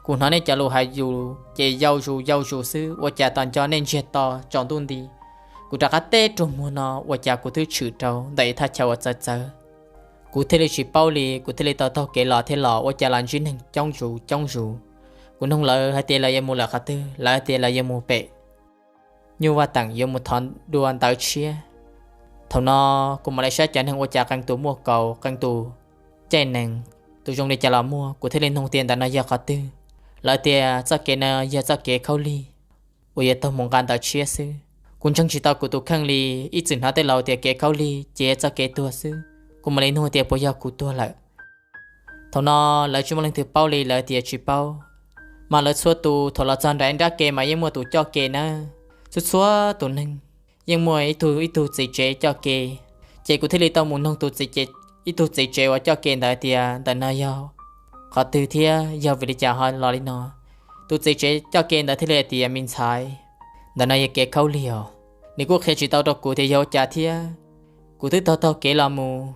Kuv hnov nej cov lus hais yus ces yau zus yau zus xwb, ua cas tos nco nej ntsiag to tsaus ntuj nti. Kuv rov qab teb rua muag no ua cas kuv twb tshwm rau ntawm ib thaj chaw uas txawv txawv. Kuv thiaj li tsis paub li, kuv thiaj li tau taug kev los thiab los ua cas los ntsib neeg coob zus coob zus. Kuv noog lawv hais tias lawv yuav mus lawm qhov twg, lawv hais tias lawv yuav mus pem Nyuj Vaj Teem yuav mus thov dua ntawv tshiab. Thaum no kuv mam li saib cov neeg ua cas qee tus muaj kaus, qee tus caij nees, tus zoo li cas los muaj, kuv thiaj li nug tias ntawm no yog qhov twg. Lawv tias txoj kev no yog txoj kev khaub lig uas yuav taug mus nqa ntawv tshiab xwb. Kuv ntseeg tsis tau kuv tus kheej li, ib txwm hnov tej laus tias kev khaub lig ces yog txoj kev tuag xwb. Kuv mam li nug tias puas yog kuv tuag lawm. Thaum no lawv tsis muaj leej twg paub li, lawv tias tsis paub. Mas lawv txhua tus thaum los txog nram nrab ke mas yeej muaj tus coj ke nawb. Txhua txhua tus neeg yeej muaj ib tug ib tug txiv tsev coj ke. Ces kuv thiaj li tau mus nug tus txiv, ib tug txiv tsev uas coj ke ntawd tias ntawm no yog qhov twg thiab yog vim li cas ho los li no. Tus txiv tsev coj ke ntawd thiaj li hais tias me ntxhais, ntawm no yog kev khaub lig os. Nws kuj qhia tsis tau rau kuv tias yog ua cas thiab. Kuv twb taug taug kev los mus,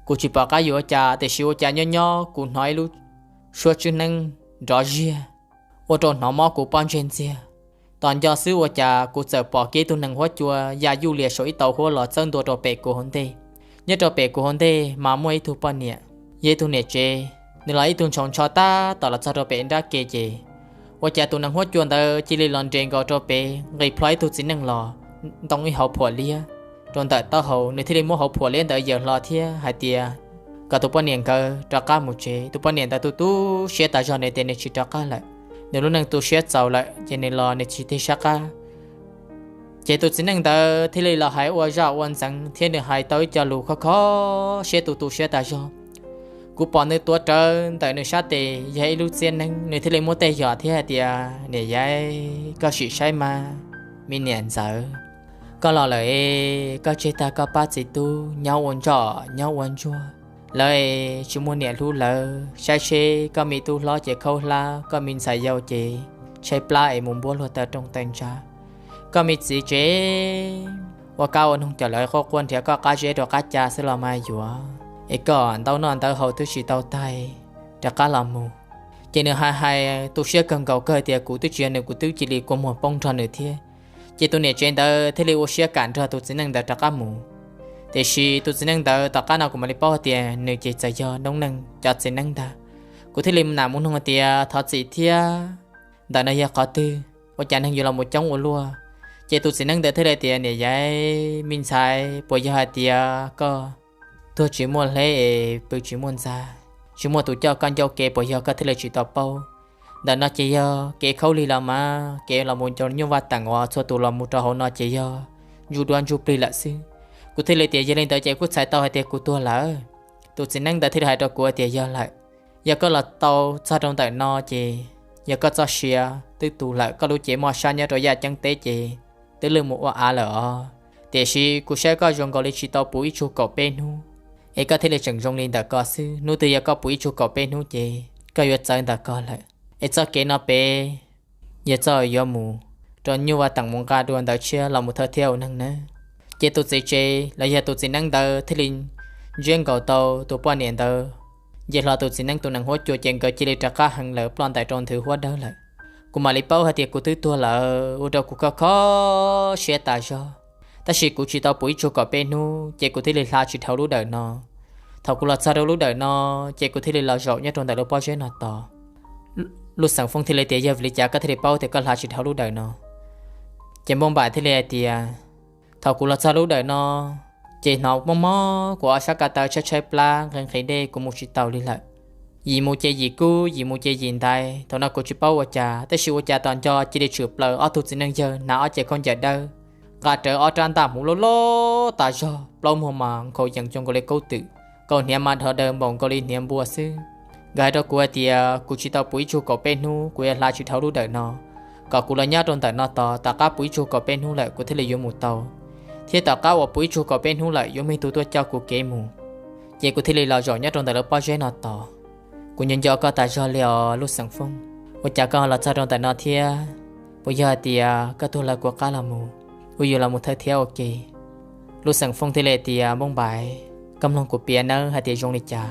kuv tsis pom qab yuav ua cas, tiam sis ua cas nyob nyob kuv hnov ib lub suab tswb neeb nrov ziag, ua rau hnov mob kuv pob ntseg ntxiag. Tos nco xwb ua cas kuv txawm pom kiag ib tug nees huab cua ya yuj lias saum ib tauv huab los txawb ntua rau pem kuv hauv ntej. Nyob rau pem kuv hauv ntej mas muaj ib tug poj niam, yog ib tug niam tsev, nws los ib tug ntshaus ntsho tab tom los txog rau pem nrab ke ces ua cas tus nees huab cua ntawd cia li los nres nkaus rau pem nqis plho ib tug txiv neej los ntoo ib hauv phuam liab rau ntawm taub hau. Nws thiaj li muab hauv phuam liab ntawd yaws hlo thiab hais tias kom tus poj niam nkawd rov qab mus tsev. Tus poj niam ntawd tu tu siab tas zog, nws tias nws tsis rov qab lawm, nws lub neej tu siab txaus lawm ces nws los nws tsis tig sab qab. Ces tus txiv neej ntawd thiaj li los hais ua zaj ua ntxeev thiab nws hais tau ib co lus kho kho siab tu tu siab tas zog. Kuv pom nws tuav rawv ntawm nws sab tes yog ib lub txiab neeb, nws thiaj li muab tej yom thiab hais tias niam yaiv, koj sim saib mas, me niam ntxawm, koj los lawm es koj tseg tag koj pab txiv tub nyob ua ntsoj nyob ua ntsuag, lawv es tsis muaj niam hlub lawv. Saib seb koj me tub hlob ces khaub hlab, koj me ntxhais yau ces tshaib plab es mus npuab luag taw rooj taw ntsa, koj me txiv tsev ua kab ua noog coj lawv quaj quaj nrhiav koj qab zeb rau qab ca xwb los mas yuav, es koj ntawv noj ntawv haus twb tsis tau tag, rov qab los mus. Ces nws hais hais tu siab kawg nkaus kawg tias kuv twb tsis yog nws kuv twb cia li kua muag poob nrog nws thiab. Ces tus niam tsev ntawd thiaj li ua siab kam nrog tus txiv neej ntawd rov qab mus. Tiam sis tus txiv neej ntawd tom qab no kuv mam li paub hais tias nws ces txawm yog noob neej cov txiv neeb ntag. Kuv thiaj li nam mus nug tias thov txim thiab, ntawm no yog qhov twg ua cas neeg yuav los mus coob ua luaj? Ces tus txiv neeb ntawd thiaj li tias niam yaiv, me ntxhais, puas yog hais tias koj tuag tsis muaj hleb es pw tsis muaj ntxa, tsis muaj tus coj koj ncauj ke puas yog koj thiaj li tsis tau paub? Ntawm no ces yog kev khaub lig los mas, kev los mus rau Nyuj Vaj Teem uas txhua tus los mus rau hauv no ces yog ntsuj duab ntsuj plig lawm xwb. Kuv thiaj li tias yog li ntawd ces kuj txhais tau hais tias kuv tuag lawm. Tus txiv neeb ntawd thiaj li hais rau kuv tias yog lawm, yog koj los tau txog rau ntawm no ces yog koj txoj sia twb tu lawm, koj lub cev moj sab nyob rau yaj ceeb teb ces twb lwj mus ua av lawm os. Tiam sis kuv saib koj zoo nkaus li tsis tau puv ib tsug kaum peb hnub, es koj thiaj li tseem zoo li ntawm ko xwb. Hnub twg yog koj puv ib tsug kaum peb hnub ces koj yuav txawv ntawm ko lawm. Es txoj kev no pem yog txoj yuav mus rau Nyuj Vaj Teem mus nqa dua ntawv tshiab los mus thawj thiab ua neeg nawb. Ces tus txiv tsev los yog tus txiv neeb ntawd thiaj li ntsiab nkaus tau tus poj niam ntawd, nce hlo tus txiv neeb tus nees huab cua ces nkawd cia li rov qab heev lawm ploj ntais rau nthwv huab dawb lawm. Kuv mam li paub hais tias kuv twb tuag lawm, ua rau kuv kho kho siab tas zog. Tab sis kuv tsis tau puv ib tsug kaum peb hnub ces kuv thiaj li hla tsis dhau lub dawm no. Thaum kuv los txog rau lub dawm no ces kuv thiaj li los zaum nyob rau ntawm lub pob zeb no tos. Lub xeem Foob thiaj li tias yog vim li cas koj thiaj li paub tias koj hla tsis dhau lub dawm no? Ces Npauj Npaim thiaj li hais tias thaum kuv los txog lub dawm no ces hnov mob mob kuv ob sab ko taw tshaib tshaib plab nqhis nqhis dej, kuv mus tsis taus li lawm. Yim mus ces yim kub, yim mus ces yim ntaiv. Thaum no kuv tsis paub ua cas, tab sis ua cas tos nco cia li tshwm plaws ob tug txiv neej yawg hnav ob cev khaub ncaws dawb, nqa rawv ob rab ntaj hmuv loj loj tas zog, plaub muag mas nkhaus yees zoo nkaus li kaub twm, kaus hniav mas dhov daws npaum nkaus li hniav npua xwb. Nkawd hais rau kuv hais tias kuv tsis tau puv ib tsug kaum peb hnub, kuv yuav hla tsis dhau lub dawm no, kom kuv los nyob rau ntawm no tos, tom qab puv ib tsug kaum peb hnub lawm kuv thiaj li yuav mus tau, thiab tom qab uas puv ib tsug kaum peb hnub lawm yuav muaj ib tug tuaj coj kuv kev mus. Ces kuv thiaj li los zaum nyob rau ntawm lub pob zeb no tos. Kuv nco nco koj tas zog li os Lub Xeem Foob, ua cas koj los txog rau ntawm no thiab? Puas yog hais tias koj tuag lawv kuv qab los mus, wb yuav los mus thawj thiab ua ke? Lub Xeem Foob thiaj li tias Npauj Npaim, koj mloog kuv piav nawb hais tias zoo li cas.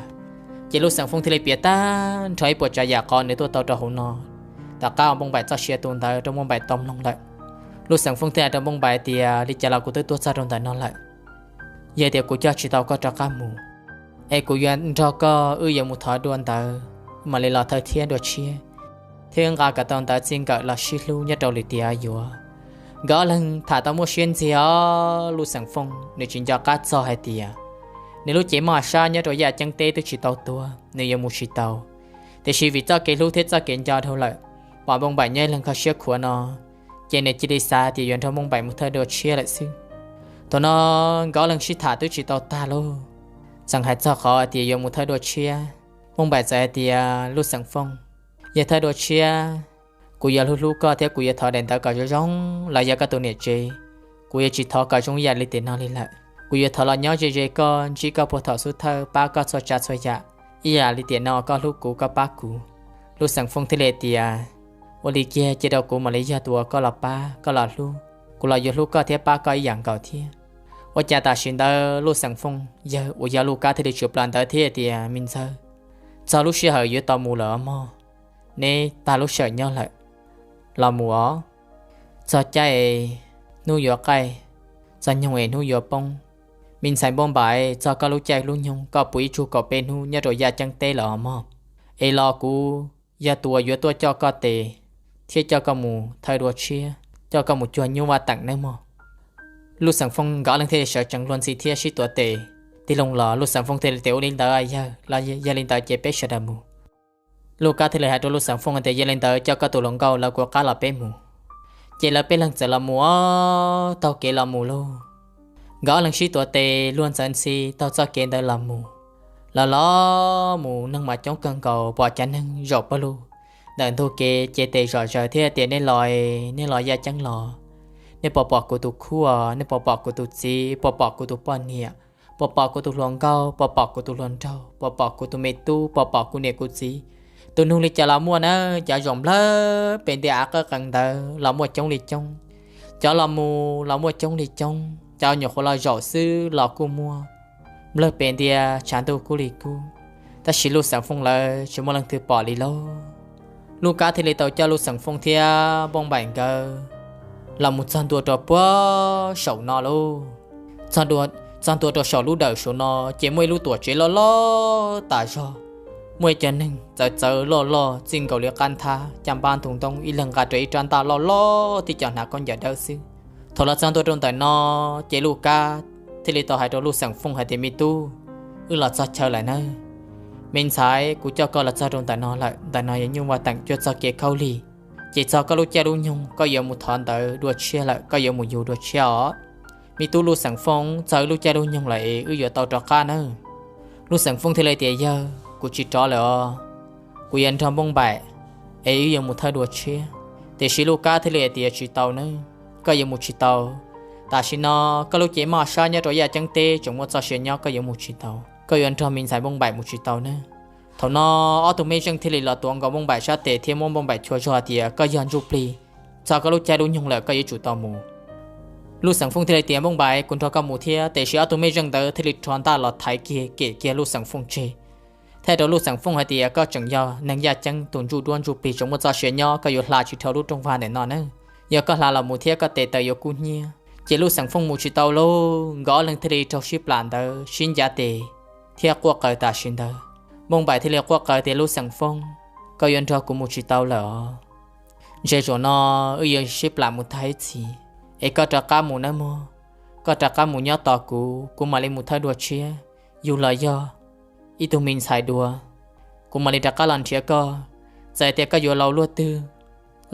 Ces Lub Xeem Foob thiaj li piav tag nrho ib puas tsav yam qhov nws tuaj tau rau hauv no, tom qab uas Npauj Npaim txoj sia tu ntawd rau Npauj Npaim tau mloog lawm. Lub Xeem Foob thiaj hais rau Npauj Npaim tias li cas los kuv twb tuaj txog rau ntawm no lawm, yog tias kuv coj tsis tau koj rov qab mus, es kuv yuav nrog koj wb yuav mus thov dua ntawv, mam li los thawj thiab dua tshiab, thiab wb nqa kom tau ntawv txij nkawm los sib hlub nyob rau lwm tiam yuav. Nkawd ob leeg tham tau muaj siab ntxiag os, Lub Xeem Fooj nws tsis nco qab txog hais tias nws lub cev moj sab nyob rau yaj ceeb teb twb tsis tau tuag, nws yuav mus tsis tau. Tiam sis vim txoj kev hlub thiab txoj kev nco dhau lawm, pom Npoo Npaim nyob ib leeg kho siab khuav no, ces nws cia li xav tias yuav nrog Npoo Npaim mus thawj dua tshiab lawm xwb. Thaum no nkawd ob leeg sib tham twb tsis tau tag lauj, txawm hais txog qhov tias yuav mus thawj dua tshiab. Npoo Npaim txawm hais tias, Lub Xeem Fooj, yog thawj dua tshiab, kuv yuav hlub hlub koj thiab kuv yuav thov daim ntawv kom zoo zoo, los yog koj tus niam tsev, kuv yuav tsis thov kom zoo ib yam li tiam no li lawm. Kuv yuav thov los nyob ze ze koj, ntsib koj puag thaum xub thawj, pab koj txhua tsav txhua yam, ib yam li tiam no koj hlub kuv koj pab kuv. Lub Xeem Fooj thiaj li tias, Ua li kiag, cia rau kuv mam li yog tus uas koj los pab koj los hlub, kuv los yuav hlub koj thiab pab koj ib yam nkaus thiab. Ua cas tam sim ntawd Lub Xeem Fooj yawg uas yog Lub Kab thiaj li tshwm plaws ntawd thiab tias, Me ntxawg, txog lub sij hawm yuav tau mus lawm os mog, neb tag lub sij hawm nyob lawm, los mus os. Txog caij es hnub yuav qaij, txog nyoog es hnub yuav poob. Me ntxhais Npoo Npaim, txog koj lub caij lub nyoog koj puv ib tsug kaum peb hnub nyob rau yaj ceeb teb lawm os mog, es los kuv yog tus uas yuav tuaj coj koj tes thiab coj koj mus thawj dua tshiab, coj koj mus cuag nyuj vaj teem nawb mog. Lub Xeem Fooj nkawd ob leeg thiaj li sawv tsees luag ntxhi thiab sib tuav tes tig loo los. Lub Xeem Fooj thiaj li tias, Ua li ntawd yawg, los yog li ntawd ces peb sawv daws mus. Lub Kab thiaj li hais rau Lub Xeem Fooj tias, Yog li ntawd coj koj tus hluas nkauj lawv kuv qab los peb mus. Ces lawv peb leeg txawm los mus os, taug kev los mus lauj. Nkawd ob leeg sib tuav tes luag ntxhi ntxhi taug txoj kev ntawd los mus. Los los mus neeg mas coob kawg nkaus, pom cov neeg zaum pawg lug ntawm ntug kev ces tes zom zaws thiab tias, Nej los, nej los yaj ceeb los, nej puas pom kuv tus khub os, nej puas pom kuv tus txiv, puas pom kuv tus poj niam, puas pom kuv tus hluas nkauj, puas pom kuv tus hluas nraug, puas pom kuv tus me tub, puas pom kuv niam kuv txiv? Tus nug li cas los muaj na, cov zaum nplawg pem ntiaj av qab qees ntawd los muaj coob li coob. Cov los mus los muaj coob li coob, cov nyuam qhuav los zaum xwb los kuj muaj nplawg pem ntiaj tshav ntuj kub li kub. Tab sis Lub Xeem Fooj lawv tsis muaj leej twg pom li lauj. Lub Kab thiaj li tau coj Lub Xeem Fooj thiab Npoo Npaim nkawd los mus txog ntua rau puag saum no lauj. Txog ntua rau saum lub dawm saum no ces muaj ib lub tuam tsev loj loj tas zog, muaj ib co neeg txawv txawv loj loj txij nkaus li qab nthab caj npab ntug ntoo, ib leeg nqa rau ib rab ntaj loj loj tib co hnav khaub ncaws dawb xwb. Thaum los txog ntua rau ntawm no ces Lub Kab thiaj li tau hais rau Lub Xeem Fooj hais tias, Me tub, wb los txog chaw lawm nawb. Me ntxhais, kuv coj koj los txog rau ntawm no lawm, ntawm no yog nyuj vaj teem cuaj txoj kev khaub lig, ces txog koj lub caij lub nyoog koj yuav mus thov ntawv dua tshiab lawm, koj yuav mus yug dua tshiab os. Me tub Lub Xeem Fooj, txog wb lub caij lub nyoog lawm es wb yuav tau rov qab nawb. Lub Xeem Fooj thiaj li tias, Yawg, kuv tsis rov lawm os, kuv yuav nrog Npoo Npaim es wb yuav mus thawj dua tshiab. Tiam sis Lub Kab thiaj li tias, Tsis tau nawb, koj yuav mus tsis tau. Tam sim no koj lub cev moj sab nyob rau yaj ceeb teb tseem muaj txoj sia nyob, koj yuav mus tsis tau, koj yuav nrog me ntxhais Npoo Npaim mus tsis tau nawb. Thaum no ob tug mej zeej thiaj li los tuav nkaus Npoo Npaim sab tes thiab muab Npoo Npaim chua zog tias, Koj yog ntsuj plig, txog koj lub caij lub nyoog lawm koj yuav tsum tau mus. Lub Xeem Fooj thiaj li tias, Npoo Npaim, kuv nrog koj mus thiab. Tiam sis ob tug mej zeej ntawd thiaj li rho ntaj los thaiv kiag kem kiag Lub Xeem Fooj tseg, thiaj rau Lub Xeem Fooj hais tias, Koj tseem yog neeg yaj ceeb, tus ntsuj duab ntsuj plig tseem muaj txoj sia nyob, koj yuav hla tsis dhau lub rooj vag ntawm no nawb. Yog koj hla los mus thiab koj tes taw yuav kub hnyiab. Ces Lub Xeem Fooj mus tsis tau lauj. Nkawd ob leeg thiaj li raug sib plam ntawd sib ncav tes thiab quaj qw tam sim ntawd. Npoo Npaim thiaj li quaj qw tias, Lub Xeem Fooj, koj yuav nrog kuv mus tsis tau lawm os. Ntshe zaum no wb yuav sib plam mus tag ib txhis, es koj rov qab mus nawb mog. Koj rov qab mus nyob tos kuv, kuv mam li mus thawj dua tshiab, yug los yog ib tug me ntxhais dua, kuv mam li rov qab los nrhiav koj. Txawm tias koj yuav laus luaj twg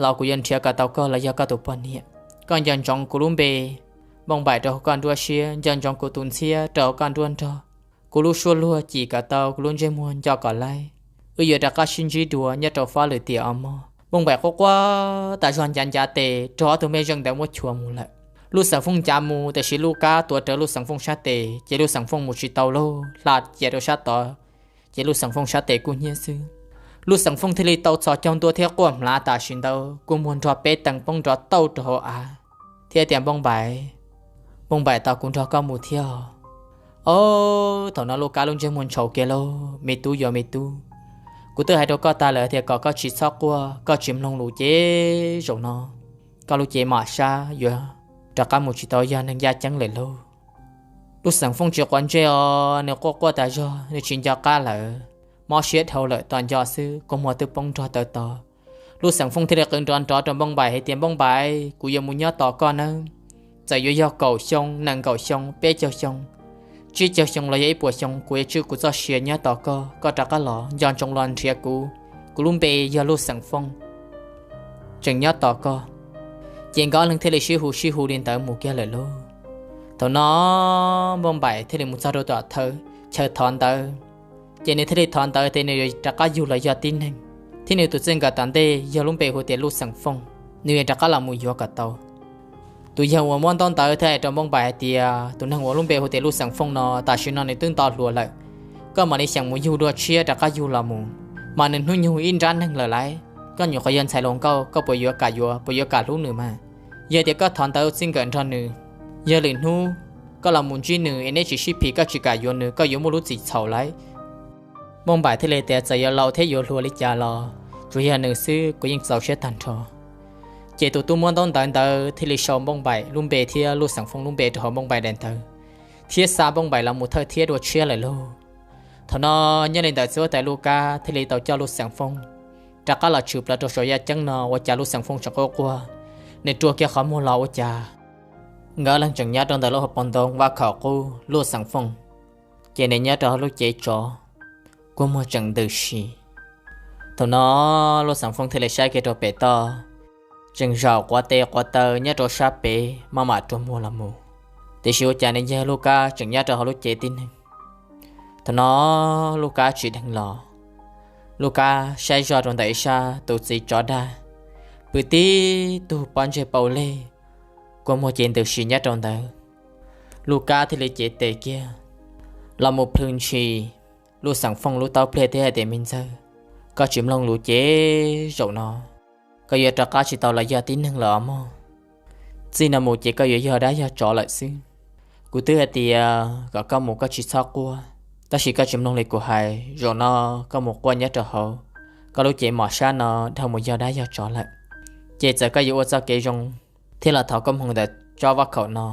los kuv yuav nrhiav kom tau koj los yog koj tus poj niam. Koj nco ntsoov kuv lub npe Npoo Npaim rau hauv koj nruab siab, nco ntsoov kuv tus ntxhiab rau hauv koj nruab nrog. Kuv lub suab luag cim kom tau, kuv lub ntsej muag nco kom laib. Wb yuav rov qab sib ntsib dua nyob rau fab lwm tiam os mog. Npoo Npaim quaj quaj tas zog ncav ncav tes raug ob tug mej zeej ntawd muab chua mus lawm. Lub Xeem Fooj ncav mus, tiam sis Lub Kab tuav rawv Lub Xeem Fooj sab tes, ces Lub Xeem Fooj mus tsis tau lauj, hla cia rau sab tod, ces Lub Xeem Fooj sab tes kub hnyiab xwb. Lub Xeem Fooj thiaj li tau txhos caug ntua thiab quaj hmlav tam sim ntawd, kua muag nrog peb tees poob nrov tauj rau hauv av, thiab tias, Npoo Npaim, Npoo Npaim, tos kuv nrog koj mus thiab. Ob, thaum no Lub Kab lub ntsej muag ntshau kiag lauj, me tub yuav me tub, kuv twb hais rau koj tag lawm tias kom koj tsis txhob quaj, koj tsis mloog lus ces zaum no koj lub cev mam sab yuav rov qab mus tsis tau, yog neeg yaj ceeb lawm lauj. Lub Xeem Fooj tsis quav ntsej os, nws quaj quaj tas zog, nws tsis nco qab lawm, mob siab dhau lawm, tos nco xwb kua muag twb poob nrog tawv tod. Lub Xeem Fooj thiaj li qw nrov nrov rau Npauj Npaim hais tias, Npauj Npaim, kuv yuav mus nyob tos koj nawb. Txawm yuav yog kaum xyoo, nees nkaum xyoo, peb caug xyoo, tsib caug xyoo los yog ib puas xyoo, kuv yuav tswj kuv txoj sia nyob tos koj, koj rov qab los nco ntsoov los nrhiav kuv. Kuv lub npe yog Lub Xeem Fooj, tseem nyob tos koj. Ces nkawd ob leeg thiaj li sib hu sib hu li ntawd mus kiag lawm lauj. Thaum no Npauj Npaim thiaj li mus txog rau tom chaw thov ntawv, ces nws thiaj li thov ntawv tias nws yuav rov qab yug los yog tib neeg, thiab nws tus txij nkawm tom ntej yog lub npe hu tias Lub Xeem Fooj, nws yuav rov qab los mus yuav kom tau. Tus yawg uas muab ntaub ntawv thiaj hais rau Npauj Npaim hais tias, Tus neeg uas lub npe hu tias Lub Xeem Fooj no tam sim no nws twb nto hluas lawm. Koj mam li xyeem mus yug dua tshiab rov qab yug los mus, mas nws hnub nyoog ib nrab neeg lawm lauj. Koj nyuam qhuav yog ntxhais hluas nkauj, koj puas yuav kam yuav, puas yuav kam hlub nws mas? Yog tias koj thov ntawv txij nkawm nrog nws, yog lwm hnub koj los mus ntsib nws es neb tsis sib phim, koj tsis kam yuav nws, koj yuav muaj lub txim txhaum lauj. Npauj Npaim thiaj li tias, Txawm yuav laus thiab yuav hluas li cas los tsuas yog nws xwb kuv yeej txaus siab tag nrho. Ces tus tub muab ntaub ntawv ntawd thiaj li sau Npauj Npaim lub npe thiab Lub Xeem Fooj lub npe rau hauv Npauj Npaim daim ntawv, thiab xa Npauj Npaim los mus thawj thiab dua tshiab lawm lauj. Thaum no nyob li ntawm txiv huab tais Lub Kab thiaj li tau coj Lub Xeem Fooj rov qab los tshwm plaws rau saum yaj ceeb no, ua cas Lub Xeem Fooj tseem quaj quaj, nws rua kiag qhov muag los ua cas nkawd ob leeg tseem nyob rau ntawm lub hauv paus ntoo vaj khaum qub Lub Xeem Fooj, ces nws nyob rau hauv lub cev tsov, kua muag tseem ntws si. Thaum no Lub Xeem Fooj thiaj li saib kiag rau pem toj, tseem zaum quav tes quav taw nyob rau sab pem maj mam rua muag los mus, tiam sis ua cas nws yawg Lub Kab tseem nyob rau hauv lub cev tib neeg. Thaum no Lub Kab tsim dheev los, Lub Kab saib zoj rau ntawm ib sab tus txiv tsov dag, pw tib tug pob ntseg paum leg, kua muag ces ntws si nyob rau ntawd. Lub Kab thiaj li cev tes kiag los mus plhws ntshis Lub Xeem Fooj lub taub pliag thiab hais tias, Me ntxawg, koj tsis mloog lus ces zaum no koj yuav rov qab tsis tau los yog tib neeg lawm os mog. Txij no mus ces koj yuav yog dab yog tsov lawm xwb. Kuv twb hais tias kom koj mus koj tsis txhob quaj, tab sis koj tsis mloog li kuv hais, zaum no koj mus quaj nyob rau hauv koj lub cev mom sab no dhau mus yog dab yog tsov lawm. Ces txawm koj yuav ua txoj kev zoo thiab los thov koob hmoov ntawm tsob vaj khaum no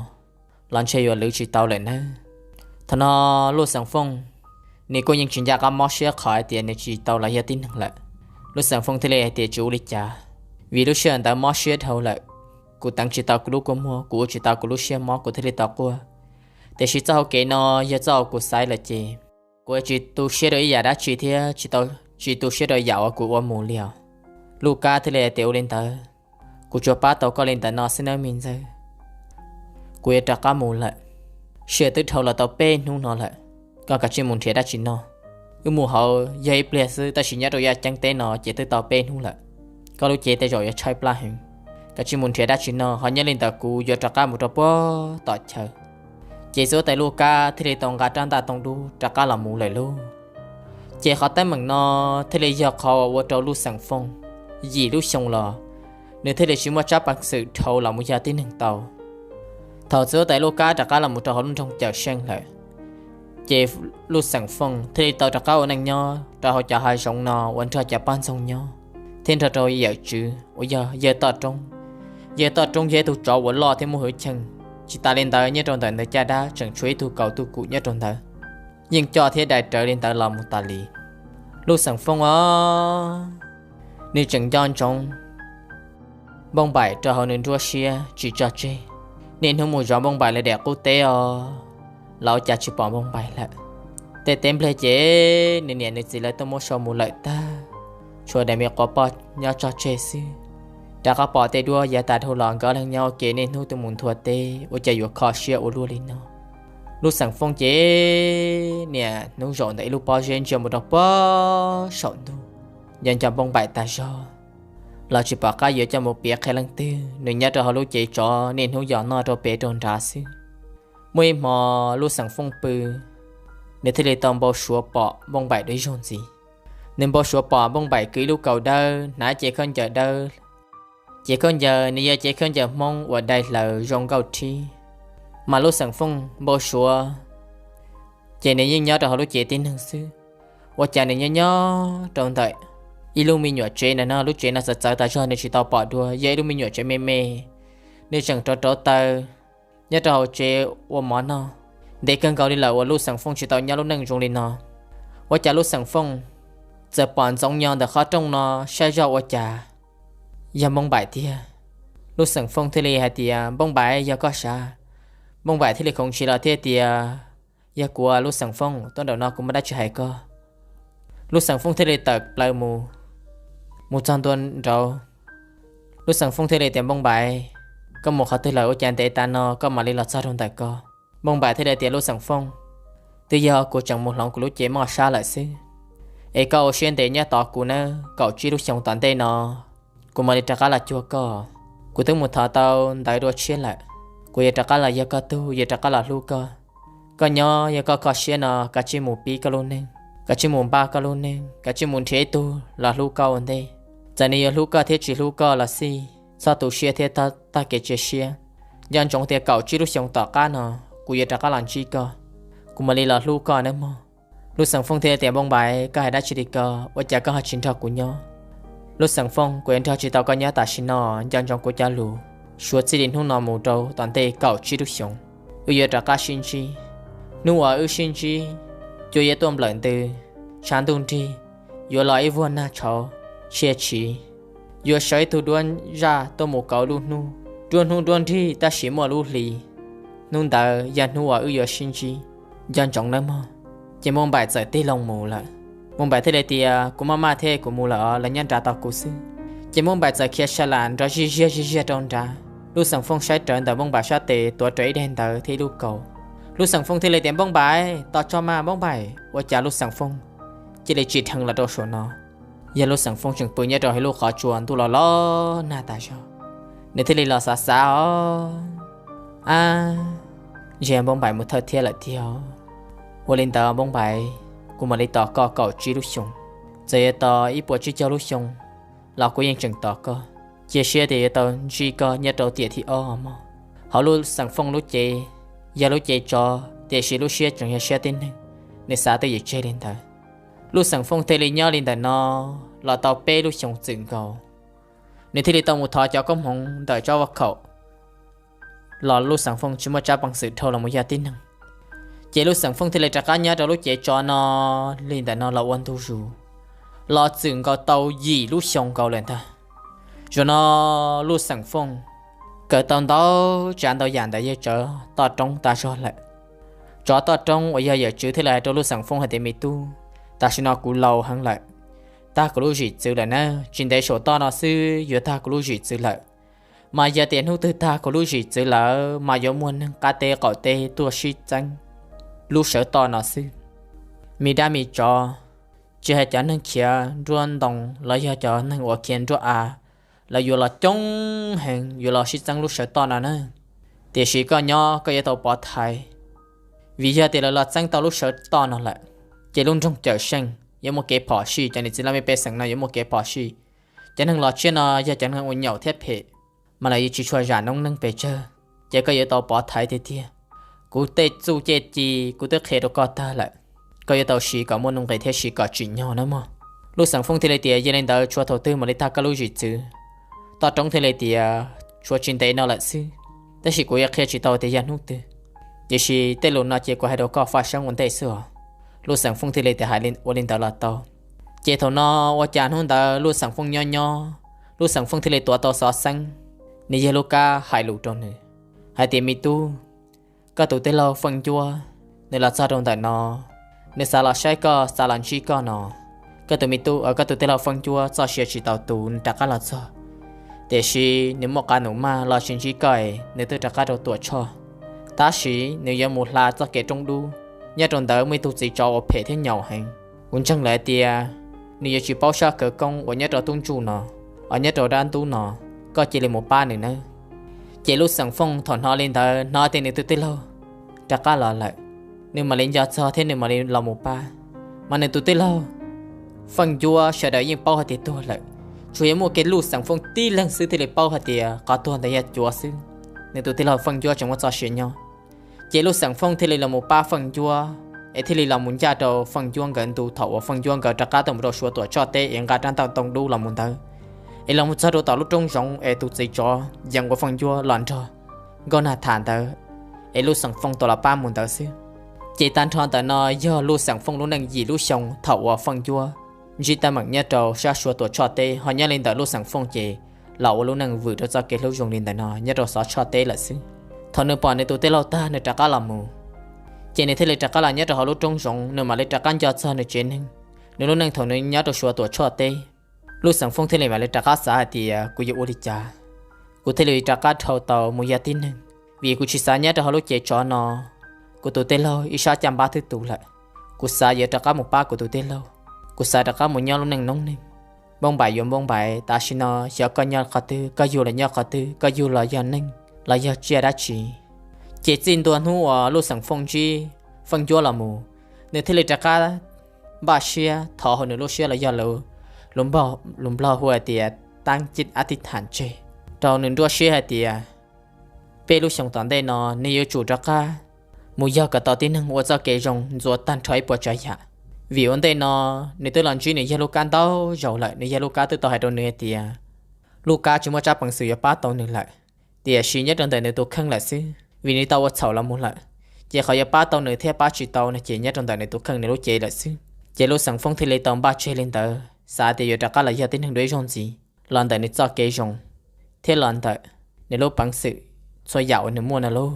los ntshe yuav lwv tsis tau lawm nawb. Thaum no Lub Xeem Fooj nws kuj yeej tsis nco qab mob siab qhov hais tias nws tsis tau los yog tib neeg lawm. Lub Xeem Fooj thiaj li hais tias, Tsis ua li cas, vim lub sij hawm ntawd mob siab dhau lawm, kuv teev tsis tau kuv lub kua muag, kuv ua tsis tau kuv lub siab mob kuv thiaj li tau quaj. Tiam sis txoj hauv kev no yog txoj uas kuv xaiv lawm ces kuv tsis tu siab rau ib yam dab tsi thiab tsis tau, tsis tu siab rau yam uas kuv ua mus li os. Lub Kab thiaj li hais tias, Ua li ntawd, kuv tsuas pab tau koj li ntawd no xwb nawb me ntxawg. Kuv yuav rov qab mus lawm. Sij hawm twb dhau los tau peb hnub no lawm, koj kav tsij mus nrhiav dab tsi noj. Wb mus hauv yog ib pliag xwb tab sis nyob rau yaj ceeb teb no ces twb tau peb hnub lawm. Koj lub cev tej zaum yuav tshaib plab heev. Kav tsij mus nrhiav dab tsi noj, ho nyob li ntawd kuv yuav rov qab mus rau puag tom chaw. Ces txiv huab tais Lub Kab thiaj li tau nqa rab ntaj tooj dub rov qab los mus lawm lauj. Ces qhov teeb meem no thiaj li yog qhov uas ua rau Lub Xeem Fooj yim lub xyoo los nws thiaj li tsis muaj tsab peev xwm dhau los mus yog tib neeg tau. Thaum txiv huab tais Lub Kab rov qab los mus rau hauv lub nroog Cawm Seej lawm, ces Lub Xeem Fooj thiaj li tau rov qab ua neej nyob rau hauv cov hav zoov no uas nrog cov poj ntxoog nyob thiab nrog rau yawm tswv uas yog yawg Toj Roob. Yawg Toj Roob yog ib tug tsov uas loj thiab muaj hwj chim. Tsis tas li ntawd, nyob rau ntawm ntawd caj dab tseem tshuav ib tug kaus tuj kum nyob rau ntawd, yeej coj thiab dai rawv li ntawd los mus tas li. Lub Xeem Fooj os, nws tseem nco ntsoov Npauj Npaim rau hauv nws nruab siab tsis tso tseg. Niaj hnub mus zov Npauj Npaim lawv daim qub teb os, los ua cas tsis pom Npauj Npaim lawm. Tej teb nplej ces nws niam nws txiv lawv tuaj muab sau mus lawm tag, tshuav daim me quav poj nyob tso tseg xwb. Rov qab pom tej duab yav tas dhau los nkawd ob leeg nyob ua ke niaj hnub tuaj mus nthua teb, ua cas yuav kho siab ua luaj li no. Lub Xeem Fooj ces niaj hnub zaum ntawm ib lub pob zeb ntsia mus rau puag saum ntuj, nco nco Npauj Npaim tas zog los tsis pom qab yuav coj mus piav qhia leej twg. Nws nyob rau hauv lub cev tsov niaj hnub yos noj rau pem rau nrad xwb. Muaj ib hmo Lub Xeem Fooj pw, nws thiaj li tau npau suav pom Npauj Npaim dua ib zaug ntxiv. Nws npau suav pom Npauj Npaim kwv ib lub kaus dawb, hnav cev khaub ncaws dawb. Cev khaub ncaws nws yog cev khaub ncaws Hmoob uas dai hlaws zoo nkauj thib. Mas Lub Xeem Fooj npau suav ces nws yeej nyob rau hauv lub cev tib neeg xwb. Ua cas nws nyob nyob rau ntawm ib lub me nyuam tsev ntawm no, lub tsev no txawv txawv tas zog nws tsis tau pom dua, yog ib lub me nyuam tsev me me. Nws tseem rauv rauv taws nyob rau hauv tsev ua mov noj. Ntev kawg nkaus li lawm uas Lub Xeem Fooj tsis tau nyob lub neej zoo li no. Ua cas Lub Xeem Fooj txawm pom ntxoov nyo ntawm qhov rooj no, saib zoj ua cas yog Npauj Npaim tiag. Lub Xeem Fooj thiaj li hais tias, Npauj Npaim, yog koj sav? Npauj Npaim thiaj li khoov ntshis los thiaj tias, Yog kuv, Lub Xeem Fooj, tuaj nraum no kuv muaj dab tsi hais koj. Lub Xeem Fooj thiaj li tawm plaws mus, mus txog ntua nraud. Lub Xeem Fooj thiaj li tias, Npauj Npaim, koj mus qhov twg lawm ua cas ntev tas no koj mam li los txog rau ntawm ko? Npauj Npaim thiaj li tias, Lub Xeem Fooj, twb yog kuv tseem mus hloov kuv lub cev moj sab lawm xwb, es koj ua siab ntev nyob tos kuv nawb, kaum tsib lub xyoos tom ntej no kuv mam li rov qab los cuag koj. Kuv twb mus thov tau ntawv dua tshiab lawm, kuv yuav rov qab los yog koj tug, yuav rov qab los hlub koj. Koj nyob yog koj kho siab no, kav tsij mus pib koj lub neej, kav tsij mus npaj koj lub neej, kav tsij mus nrhiav ib tug los hlub koj ua ntej. Txawm nws yuav hlub koj thiab tsis hlub koj los xij, txhob tu siab thiab tag kev cia siab. Nco ntsoov tias kaum tsib lub xyoos tom qab no kuv yuav rov qab los ntsib koj, kuv mam li los hlub koj nawb mog. Lub Xeem Fooj thiaj tias, Npauj Npaim, koj hais dab tsi li ko? Ua cas koj ho tsis nrog kuv nyob? Lub Xeem Fooj, kuv yuav nrog tsis tau koj nyob tam sim no. Nco ntsoov kuv cov lus, suav txij li hnub no mus rau tom ntej kaum tsib lub xyoos, wb yuav rov qab sib ntsib. Hnub uas wb sib ntsib, cua yuav tuaj nplawm ntws, tshav ntuj nrig, yuav los ib vuag nag tshauv, tshia tshiv, yuav sawv ib tug duab zaj tuaj mus kauv lub hnub, duab hnub duab nrig tab sis muaj lub hli. Hnub ntawd yog hnub uas wb yuav sib ntsib. Nco ntsoov nawb mog. Ces Npauj Npaim txawm tig loo mus lawm. Npauj Npaim thiaj li tias, Kuv maj maj thiab, kuv mus lawm os, lawv nyob nrad tos kuv xwb. Ces Npauj Npaim txawm khiav sa lam nrov zij ziag zij ziag rau nrad. Lub Xeem Fooj saib rawv ntawm Npauj Npaim sab tes tuav rawv ib daim ntawv thiab ib lub kaus. Lub Xeem Fooj thiaj li tias, Npauj Npaim, tos tso mas Npauj Npaim. Ua cas Lub Xeem Fooj cia li tsim dheev los rau saum no? Yog Lub Xeem Fooj tseem pw nyob rau hauv lub qhov tsua ntuj los los nag tas zog, nws thiaj li los xav xav os, Ab, ntshe Npauj Npaim mus thawj thiab lawm tiag. Ua li ntawd Npauj Npaim, kuv mam li tos koj kaum tsib lub xyoos, txawm yuav tos ib puas tsib caug lub xyoo los kuv yeej tseem tos koj. Cia siab tias yuav tau ntsib koj nyob rau tiam thib ob mog. Hauv Lub Xeem Fooj lub cev yog lub cev tsov, tiam sis lub siab tseem yog siab tib neeg. Nws xav twj ywm tseg li ntawd. Lub Xeem Fooj thiaj li nyob li ntawm no los tau peb lub xyoos txwm nkaus. Nws thiaj li tau mus thov cov koob hmoov ntawm tsob vaj khaum los Lub Xeem Fooj tsis muaj tsab peev xwm dhau los mus yog tib neeg. Ces Lub Xeem Fooj thiaj li rov qab nyob rau lub cev tsov no li ntawm no los ua ntu zus, los txwm nkaus tau yim lub xyoo nkaus lawm ntag. Zaum no Lub Xeem Fooj kawm tau ntau tsav ntau yam ntawm yawg tsov toj roob tas zog lawm. Tsov toj roob uas yog yawm tswv thiaj li hais rau Lub Xeem Fooj hais tias, Me tub, tam sim no kuv laus heev lawm, tag kuv lub zwm txwv lawm na, tsis ntev saum toj no xwb yuav tag kuv lub zwm txwv lawm. Mas yog tias hnub twg tag kuv lub zwm txwv lawm mas yuav muaj neeg qab teb qaum teb tuaj sib txeeb lub sawv toj no xwb. Me dab me tsov, tsis hais cov neeg khiav nruab ntoo los yog cov neeg uas khiav nruab av, lawv yuav los coob heev yuav los sib txeeb lub sawv toj no na. Tiam sis koj nyob koj yuav tau pov thaiv, vim yog tias lawv los txeeb tau lub sawv toj no lawm, ces lub nroog Cawm Seej yuav muaj kev phom sij, cov niam txiv laj mej pej xeem no yuav muaj kev phom sij. Cov neeg los tsiab no yog cov neeg uas nyaum thiab phem, mas lawv yuav tsis tshua zam noob neej pes tsawg, ces koj yuav tau pov thaiv tiag tiag. Kuv tej txuj tej ci kuv twb qhia rau koj tag lawm, koj yuav tau siv kom muaj nuj nqis thiab siv kom tsim nyog nawb mog. Lub Xeem Fooj thiaj li tias, Yog li ntawd tshuav thaum twg mam li tag koj lub zwm txwv? Toj roob thiaj li tias, Tshuav tsis ntev no lawm xwb, tab sis kuv yuav qhia tsis tau tias yog hnub twg, tiam sis tej lus no ces kuv hais rau koj faj seeb ua ntej xwb os. Lub Xeem Fooj thiaj li tias, Hais ua li ntawd los tau. Ces thaum no ua cas hnub ntawd Lub Xeem Fooj nyob nyob, Lub Xeem Fooj thiaj li tuav tau xov xeeb, nws yawg lub kab hais lus rau nws hais tias, Me tub, koj tus tij laug Feej Ncuab nws los txog rau ntawm no, nws xav los saib koj, xav los ntsib koj no. Koj tus me tub, koj tus tij laug Feej Ncuab txoj sia tsis tau tu, nws rov qab los txog. Tiam sis nws muaj qab nus maj los tsis ntsib koj es nws twb rov qab rau Tuam Tshoj. Tab sis nws yuav mus hla txoj kev roob dub, nyob rau ntawd muaj ib tug txiv tsov uas phem thiab nyaum heev. Kuv ntseeg lawm hais tias nws yuav tsis paub sab khawv koob uas nyob rau tub ntsuj no, uas nyob rau dab ntub no, koj cia li mus pab nws nawb. Ces Lub Xeem Fooj thaum hnov li ntawd, hnov tias nws tus tij laug rov qab los lawm, nws mam li nco txog thiab nws mam li los mus pab. Mas nws tus tij laug Feej Ncuab sawv daws yeej paub hais tias tuag lawm, tsuas yog muaj kiag Lub Xeem Fooj tib leeg xwb thiaj li paub hais tias qhov tuag ntawd yog cuav xwb, nws tus tij laug Feej Ncuab tseem muaj txoj sia nyob. Ces Lub Xeem Fooj thiaj li los mus pab Feej Ncuab, es thiaj li los mus ncaj rau Feej Ncuab nkawd ntu thaum uas Feej Ncuab nkawd rov qab tuaj mus rau Suav Tuam Tshoj teb es nqa rab ntaj tooj dub los mus ntawd, es los mus txog rau tom lub roob zoov es tus txiv tsov yees ua Feej Ncuab los nrog Nkauj Nag tham ntawd, es Lub Xeem Fooj tau los pab mus ntawd xwb. Ces tag nrho ntawm no yog Lub Xeem Fooj lub neej yim lub xyoo thaum uas Feej Ncuab ntsib teeb meem nyob rau sab Suav Tuam Tshoj teb, ho nyob li ntawm Lub Xeem Fooj ces los ua lub neej vwm rau txoj kev hlub zoo li ntawm no nyob rau xov tshoj teb lawm xwb. Thaum nws pom nws tus tij laug tag nws rov qab los mus, ces nws thiaj li rov qab los nyob rau hauv lub roob zoov, nws mam li rov qab nco txog nws tsev neeg, nws lub neej thaum nws nyob rau suav tuam tshoj teb. Lub xeem Fooj thiaj li mam li rov qab xav hais tias kuv yuav ua li cas kuv thiaj li rov qab dhau tau mus yog tib neeg, vim kuv tsis xav nyob rau hauv lub cev tsov no. Kuv tus tij laug ib sab caj npab twb tu lawm, kuv xav yuav rov qab mus pab kuv tus tij laug, kuv xav rov qab mus nyob lub neej noob neeg. Npauj Npaim yuav Npauj Npaim, tam sim no xyov koj nyob qhov twg, koj yug los nyob qhov twg, koj yug los yog neeg los yog tsiaj dab tsi. Ces txij ntua hnub uas lub xeem Fooj ntsib Feej Ncuab los mus, nws thiaj li rov qab npaj siab thov hauv nws lub siab los yog lus Nplog hu hais tias tab cij ab tij tham tseg rau nws nruab siab hais tias peb lub xyoo tom ntej no nws yuav tsum rov qab mus yog kom tau tib neeg ua txoj kev zoo ntxuav tag nrho ib puas tsav yam. Vim ua ntej no nws twb los ntsib nws yawg Lub Kab ntau zaus lawm, nws yawg Lub Kab twb tau hais rau nws hais tias Lub Kab tsis muaj tsab peev xwm yuav pab tau nws lawm, tiam sis nyob rau ntawm nws tus kheej lawm xwb, vim nws tau ua txhaum los mus lawm. Ces qhov yuav pab tau nws thiab pab tsis tau no ces nyob rau ntawm nws tus kheej nws lub cev lawm xwb. Ces lub xeem Fooj thiaj li tau npaj tseg li ntawd, xav tias yuav rov qab los yog tib neeg dua ib zaug ntxiv los ntawm nws txoj kev zoo thiab los ntawm nws lub peev xwm txhua yam uas nws muaj no lauj.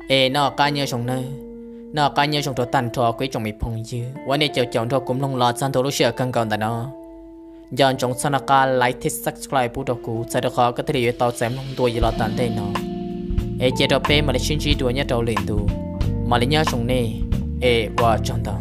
Es noj qab nyob zoo nawb, noj qab nyob zoo rau tag nrho kuv ib tsoom me phooj ywg uas nej caum caum nrog kuv mloog los txog ntua lub sij hawm kawg nkaus ntawm no. Nco ntsoov txhob noj qab like thiab subscribe pub rau kuv, txhawm rau qhov koj thiaj li yuav tau txais mloog ntua yus los tom ntej no. Es cia rau peb mam li sib ntsib dua nyob rau lwm ntu, mam li nyob zoo nej, es ua tsaug ntau.